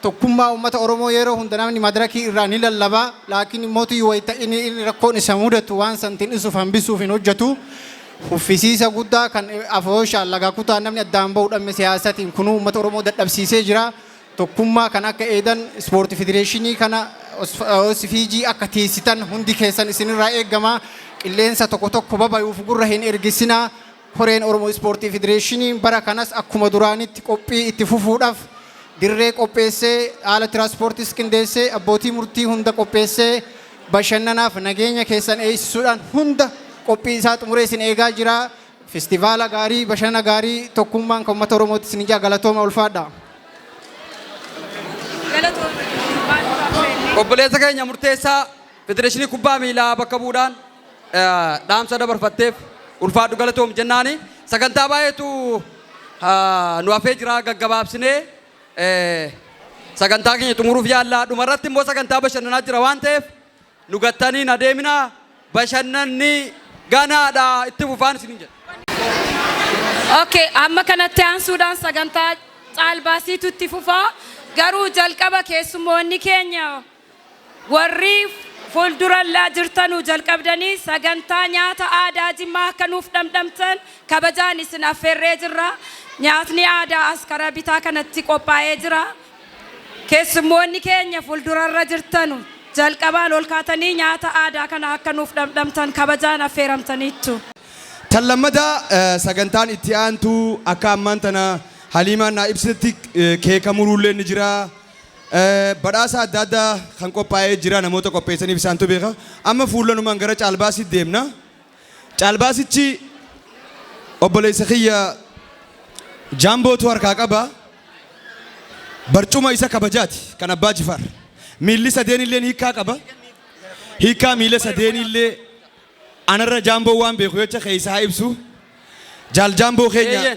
Tokkummaa uummata Oromoo yeroo hunda namni madarakii irraa ni lallaba. Laakiin mootii wayita inni rakkoon isa mudatu waan santiin isuuf hambisuuf hin hojjetu. Uffisiisa guddaa kan afooshaan laga kutaa namni addaan bahu dhamme siyaasatiin kunuu uummata Oromoo dadhabsiisee jira. Tokkummaa kan akka eedan, ispoortii federeeshinii kana OSFG akka tiisitan hundi keessan isinirraa eegama. Qilleensa tokko tokko babayuuf gurra hin ergisinaa. Koreen Oromoo Ispoortii Federeeshinii bara kanas akkuma duraanitti qophii itti fufuudhaaf dirree qopheessee, haala tiraanspoortiis qindeessee, abbootii murtii hunda qopheessee, bashannanaaf nageenya keessan eegsisuudhaan hunda qophii isaa xumuree isin eegaa jira. Festivaala gaarii, bashannana gaarii, tokkummaan kan uummata Oromootti isin ijaa. Galatooma, ulfaadha. Obboleessa keenya Murteessaa Federeeshinii Kubbaa Miilaa bakka bu'uudhaan dhaamsa dabarfatteef ulfaadhu, galatoom jennaani. Sagantaa baay'eetu nu hafee jira, gaggabaabsinee sagantaa keenya xumuruuf yaalla. Dhumarratti immoo sagantaa bashannanaa jira waan ta'eef nu gattanii na deeminaa, bashannanni ganaadha, itti fufaan isiniin jedha. Okay, amma kanatti aansuudhaan sagantaa caalbaasiitu itti fufaa. Garuu jalqaba keessummoonni keenya warri fuuldurallaa jirtanuu jalqabdanii sagantaa nyaata aadaa Jimmaa akka nuuf dhamdhamtan kabajaan isin affeerree jirra. Nyaatni aadaa as karaa bitaa kanatti qophaa'ee jira. Keessummoonni keenya fuuldurarra jirtanu jalqabaan ol kaatanii nyaata aadaa kana akka nuuf dhamdhamtan kabajaan affeeramtaniittu. Tan lammataa, sagantaan itti aantu akka ammaan tana Haliimaan naa ibsitetti keeka muruullee ni jira. Badhaasa adda addaa kan qophaa'ee jira, namoota qopheessaniif isaantu beeka. Amma fuullanumaan gara caalbaasii deemna. Caalbaasichi obboleessa kiyya Jaambootu harkaa qaba. Barcuma isa kabajaati kan Abbaa Jifaar. Miilli sadeenillee hiikkaa qaba. Hiikkaa miila sadeenillee anarra Jaamboo waan beeku jecha keessa haa ibsu. Jaal Jaamboo keenya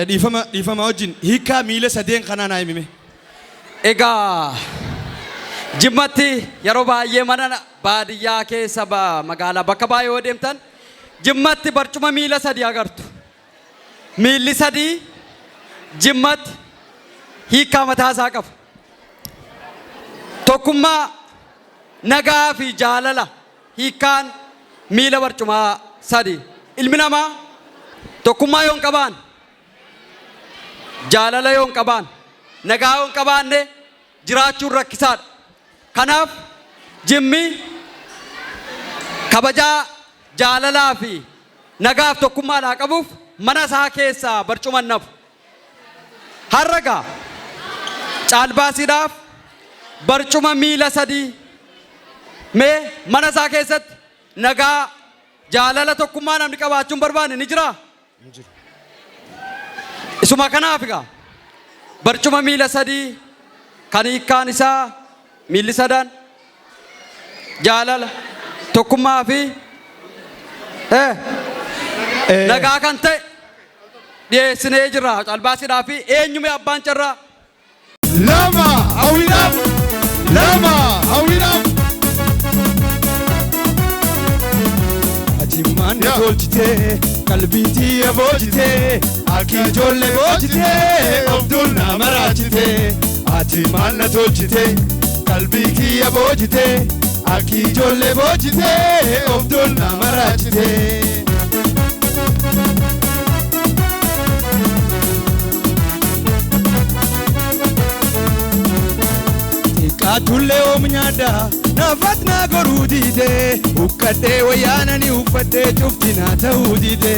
dhiifama wajjin hiikkaa miila sadeen kanaa naa himime. Egaa Jimmatti yeroo baay'ee mana baadiyyaa keessa, magaalaa bakka baay'ee yoo deemtan, Jimmatti barcuma miila sadi agartu. Miilli sadii Jimmatti hiikkaa mataa isaa qaba. Tokkummaa, nagaa fi jaalala hiikkaan miila barcumaa sadi. Ilmi namaa tokkummaa yoo hin qabaanne, jaalala yoo hin qabaanne, nagaa yoo hin qabaanne jiraachuun rakkisaadha. Kanaaf Jimmi kabajaa jaalalaa fi nagaaf tokkummaadhaa qabuuf mana isaa keessaa barcuma hin nafu. Har'a egaa caalbaasiidhaaf barcuma miila sadii mee mana isaa keessatti nagaa, jaalala, tokkummaa namni qabaachuu hin barbaanne ni jiraa? Isuma kanaaf egaa barcuma miila sadii kan hiikkaan isaa miilli sadan jaalala, tokkummaa fi nagaa kan ta'e dhiyeessinee jirra. Caalbaasiidhaa fi eenyume abbaan carraa? Lama hawwiidhaaf, lama hawwiidhaaf. Ati maal na tolchitee, qalbii tiyya boojitee, akki ijoollee boojitee, of dur na maraachitee. Ati maal na tolchitee, qalbii tiyya boojitee, akki ijoollee boojitee, of dur na maraachitee. Xiqqaatullee oom nyaadha naafat naa goruu diide, huqqadhee wayyaanani uffadhee cufti naa ta'uu diide.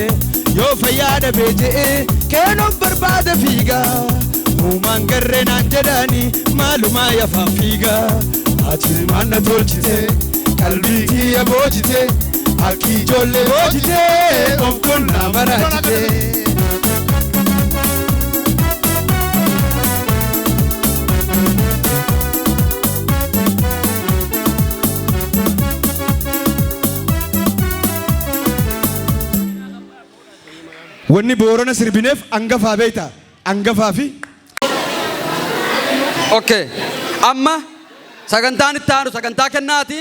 Yoo fayyaa dhabee je'ee keenoof barbaada fiiga, uumaan garree naan jedhani maalumaa yafaan fiiga. Ati maal na tolchite, qalbii tiyya boojite, akki ijoollee boojite, of tolnaa maraachite. Wanni Boorana sirbineef angafaa beekta, angafaa fi. Okay. Amma sagantaan itti aanu sagantaa kennaati.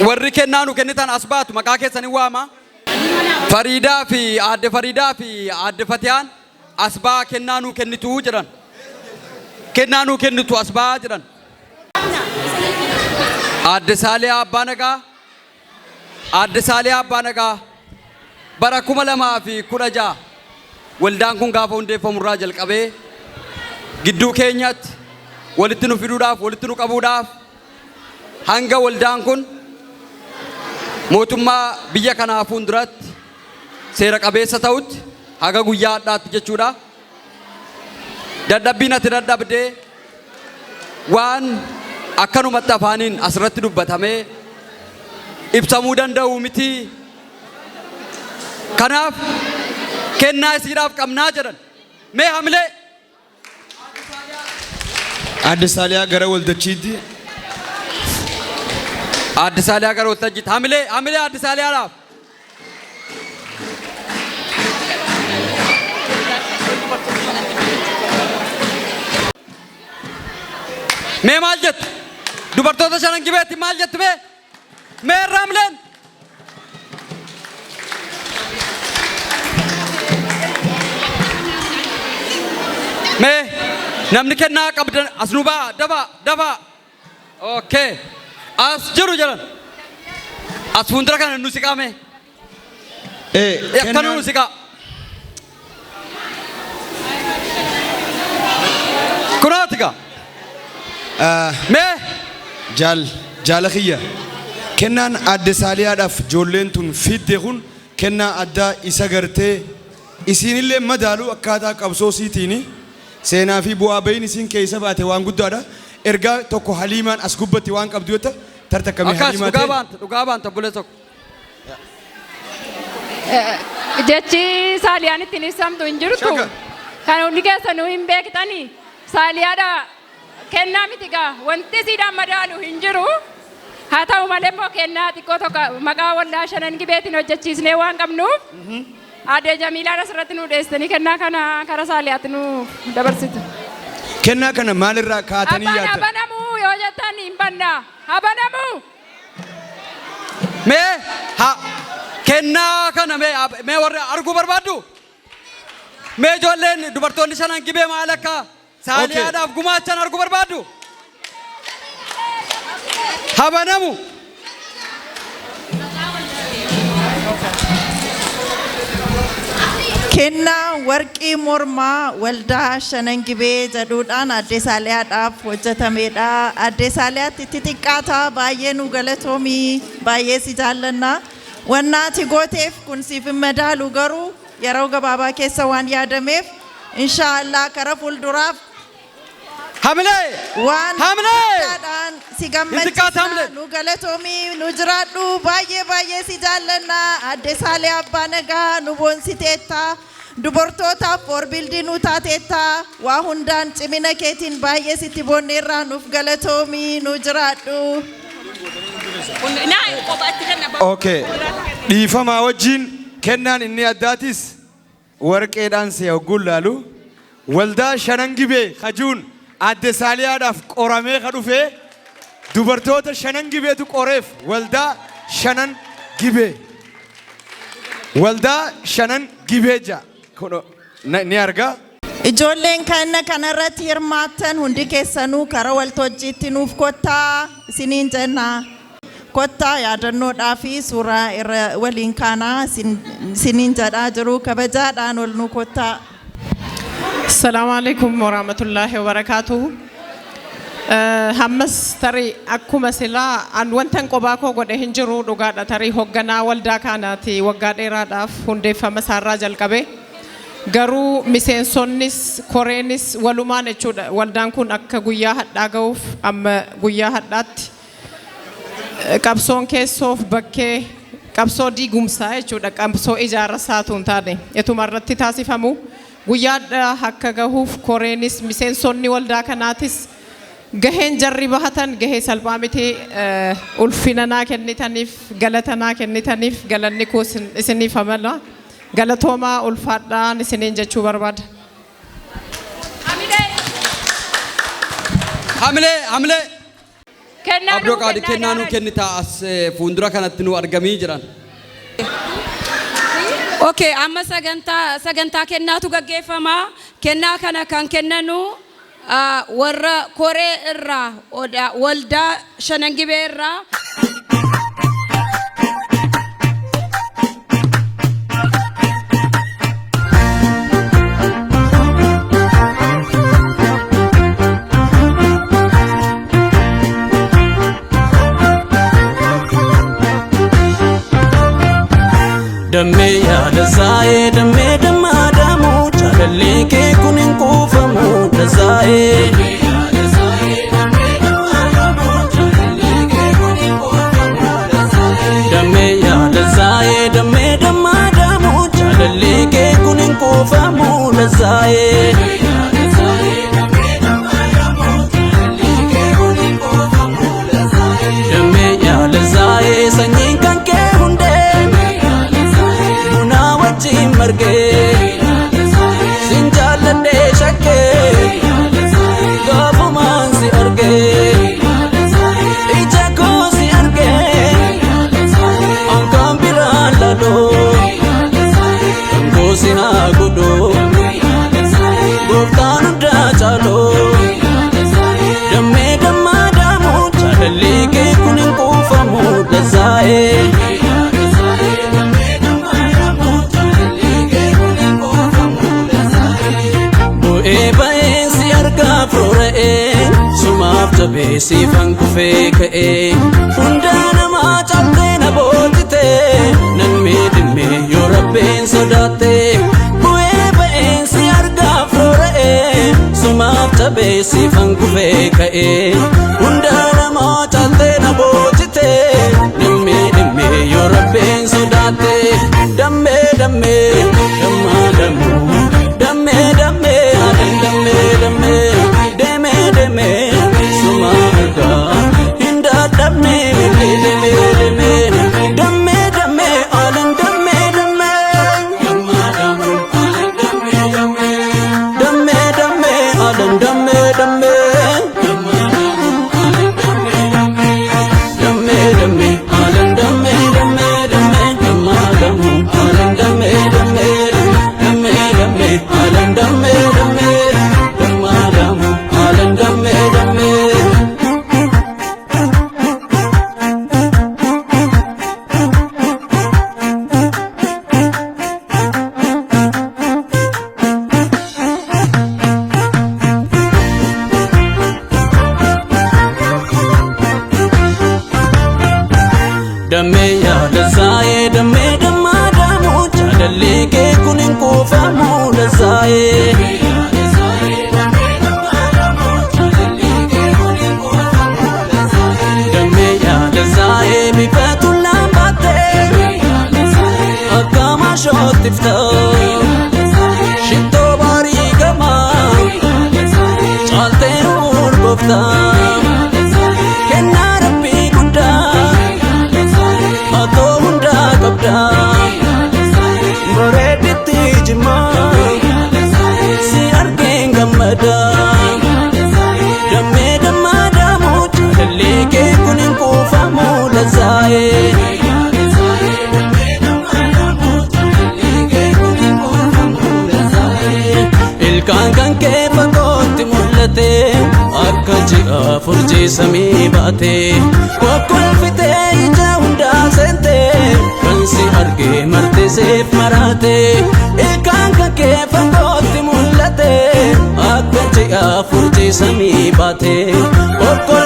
Warri kennaa nu kennitan as baatu, maqaa keessanii waama. Fariidaa fi aadde Fariidaa fi aadde Fatiyaan as ba'aa, kennaa nu kennitu jedhan. Kennaa nu kennitu, as ba'aa jedhan. Aadde Saaliyaa Abbaa Nagaa. Aadde Saaliyaa Abbaa Nagaa bara 2016 waldaan kun gaafa hundeeffamu irraa jalqabee gidduu keenyatti walitti nu fiduudhaaf, walitti nu qabuudhaaf, hanga waldaan kun mootummaa biyya kanaa fuulduratti seera qabeessa ta'utti haga guyyaa har'aatti jechuudha. Dadhabbiin ati dadhabdee waan akkanumatti afaaniin asirratti dubbatamee ibsamuu danda'u miti. Kanaaf kennaa isiidhaaf qabnaa jedhan. Mee hamilee. Aadde Saaliyaa gara waltachiitti. Aadde Saaliyaa gara waltajjiitti. Hamilee, hamilee Aadde Saaliyaadhaaf. Mee maal jettu? Dubartoota Shanan Gibeetti maal jettu mee? Mee irraa hamileen? Mee namni kennaa qabdan as nu ba'a, dafaa, dafaa. Okay. As jiru jedhan. As fuuldura kana nu siqaame. Akkana nu siqaa. Kunooti gaa. Mee. Jaal jaala kiyya, kennaan aadde Saaliyaadhaaf ijoolleen tun fidde kun kennaa addaa isa gartee isiinillee madaalu, akkaataa qabsoo isiitiini seenaa fi bu'aa bahiin isiin keessa baate waan guddaadha. Ergaa tokko Haliimaan as gubbatti waan qabdu yoo tartakkamee Akkas Haliimaa dhugaa ta'e. baanta, dhugaa baanta, obboleessa tokko. Jechi Saaliyaan ittiin ibsamtu hin jirtu. Kan hundi keessanuu hin beektani. Saaliyaadha kennaa miti gaa, wanti isiidhaan madaalu hin jiru. Haa ta'u malee immoo kennaa xiqqoo tokko maqaa waldaa Shanan Gibeetiin hojjechiisnee waan qabnuuf, aadde Jamiilaan asirratti nu dhiyeessitanii kennaa kana karaa Saaliyaatti nu dabarsitu. Kennaa kana maalirraa kaatanii Abbaan yaaddan? habanamuu yoo jettan hin banna. Habanamuu! Mee ha kennaa kana mee mee warri arguu barbaaddu? Mee ijoolleen dubartoonni Shanan Gibee maal akka Saaliyaadhaaf gumaachan arguu barbaaddu? Habanamu. Kennaa warqii mormaa waldaa Shanan Gibee jedhuudhaan Aadde Saaliyaadhaaf hojjetamedha. Aadde Saaliyaatti itti xiqqaata, baay'ee nu galatoomii, baay'ee si jaallanna. Wanna ati gooteef kun siif hin madaalu, garuu yeroo gabaabaa keessa waan yaadameef, inshaallah kara fuulduraaf Hamilee! waan Hamilee! guddaadhaan si Hin xiqqaata, hamilee! gammachiisa. Nu galatoomii, nu jiraadhu, baay'ee baay'ee si jaallanna. Aadde Saaliyaa Abbaa Nagaa, nu boonsiteetta. Dubartootaaf foorbiildii nu taateetta. Waa hundaan cimina keetiin baay'ee sitti boonneerraa, nuuf galatoomii, nu jiraadhu. Okay. Dhiifamaa wajjin, kennaan inni addaatis warqeedhaan si hogguun laalu waldaa Shanan Gibee kajuun Aadde Saaliyaadhaaf qoramee ka dhufee, dubartoota Shanan Gibeetu qoreef. Waldaa Shanan Gibee. Waldaa Shanan Gibee ja'a. Kun ni argaa. Ijoolleen kana kanarratti hirmaattan hundi keessanuu karaa waltajjiitti nuuf kottaa isiniin jenna. Kottaa, yaadannoodhaa fi suuraa irra waliin kaanaa isiniin jedhaa jiru, kabajaadhaan ol nu kottaa. Assalamu alaikum warahmatullahi wabarakatuh. Hammas tarii akkuma silaa an wantan qobaa koo godhe hin jiru, dhugaadha. Tarii hoogganaa waldaa kanaati waggaa dheeraadhaaf, hundeeffama isaarraa jalqabe. Garuu miseensonnis koreenis walumaan jechuudha, waldaan kun akka guyyaa hadhaa ga'uuf, amma guyyaa hadhaatti qabsoon keessoof bakkee, qabsoo diigumsaa jechuudha, qabsoo ijaarsaatu hin taane ituma irratti taasifamu, guyyaa hadhaa akka gahuuf koreenis miseensonni waldaa kanaatis gaheen jarri bahatan gahee salphaa miti. Ulfina naa kennitaniif, galata naa kennitaniif, galanni koo isiniif amala. Galatoomaa, ulfaadhaan isiniin jechuu barbaada. Hamilee, hamilee. Kennaa Abdoo nuu Qaadi kennaa. Kennaa nuu kennita, as fuuldura kanatti nu argamii jiran. Okay, amma sagantaa kennaatu gaggeeffama. Kennaa kana kan kennanu warra koree irraa waldaa Shanan Gibee irraa. Dammee yaada zaa'ee, dammee dammaa daamuu, jaalallee kee kun hin kuufamu dazaa'ee. Dammee yaada zaa'ee, dammee dammaa daamuu, jaalallee kee kun hin kuufamu dazaa'ee. Dammee yaada zaa'ee, sanyiin kan kee hundee bunaa wajjin margee, sin jaalladhee shakkee gaafumaan si argee, ija koo si argee ankaan biraan laloo kan koo si haa godhoo, gooftaan hundaa caaloo. Dammee dammaa daamuu, jaalallee kee kun hin kuufamu dazaa'ee. Bu'ee ba'een si argaa firoora'ee, sumaaf jabee siifan kufee ka'ee, hundaa namaa cabdee na boojitee, nan miidhimee yoo rabbeen sodaattee. Bu'ee ba'een si argaa firoora'ee, sumaaf jabee siifan kufee ka'ee, hundaa namaa cabdee na boojitee, nan miidhimee yoo rabbeen sodaattee. Dammee dammee dammaa dammuu, dammee dammee adan, dammee dammee deemee deemee suma argaa hin dadhabne, deemee deemee, dammee dammee adan, dammee dammee dammee dammee adan, dammee dammee dammee dammee adan, dammee dammee dammee dammaa dammuu adan, dammee dammee dammee dammee adan, dammee dammee dammaa. jaalata. Kennaa rabbii guddaa otoo hundaa qabda. Bareeditti jimmaa si argeen gammada. Dammee dammaa daamuu jaalallee kee kun hin kuufamu lazaa'ee. Ilkaan kan kee fagootti mul'ate akka ji'a furjiisamii baate kokkolfitee ija hundaa seente kan si argee martiseef maraate. Ilkaan kan kee fagootti mul'ate akka ji'a furjiisamii baate kokkolfitee.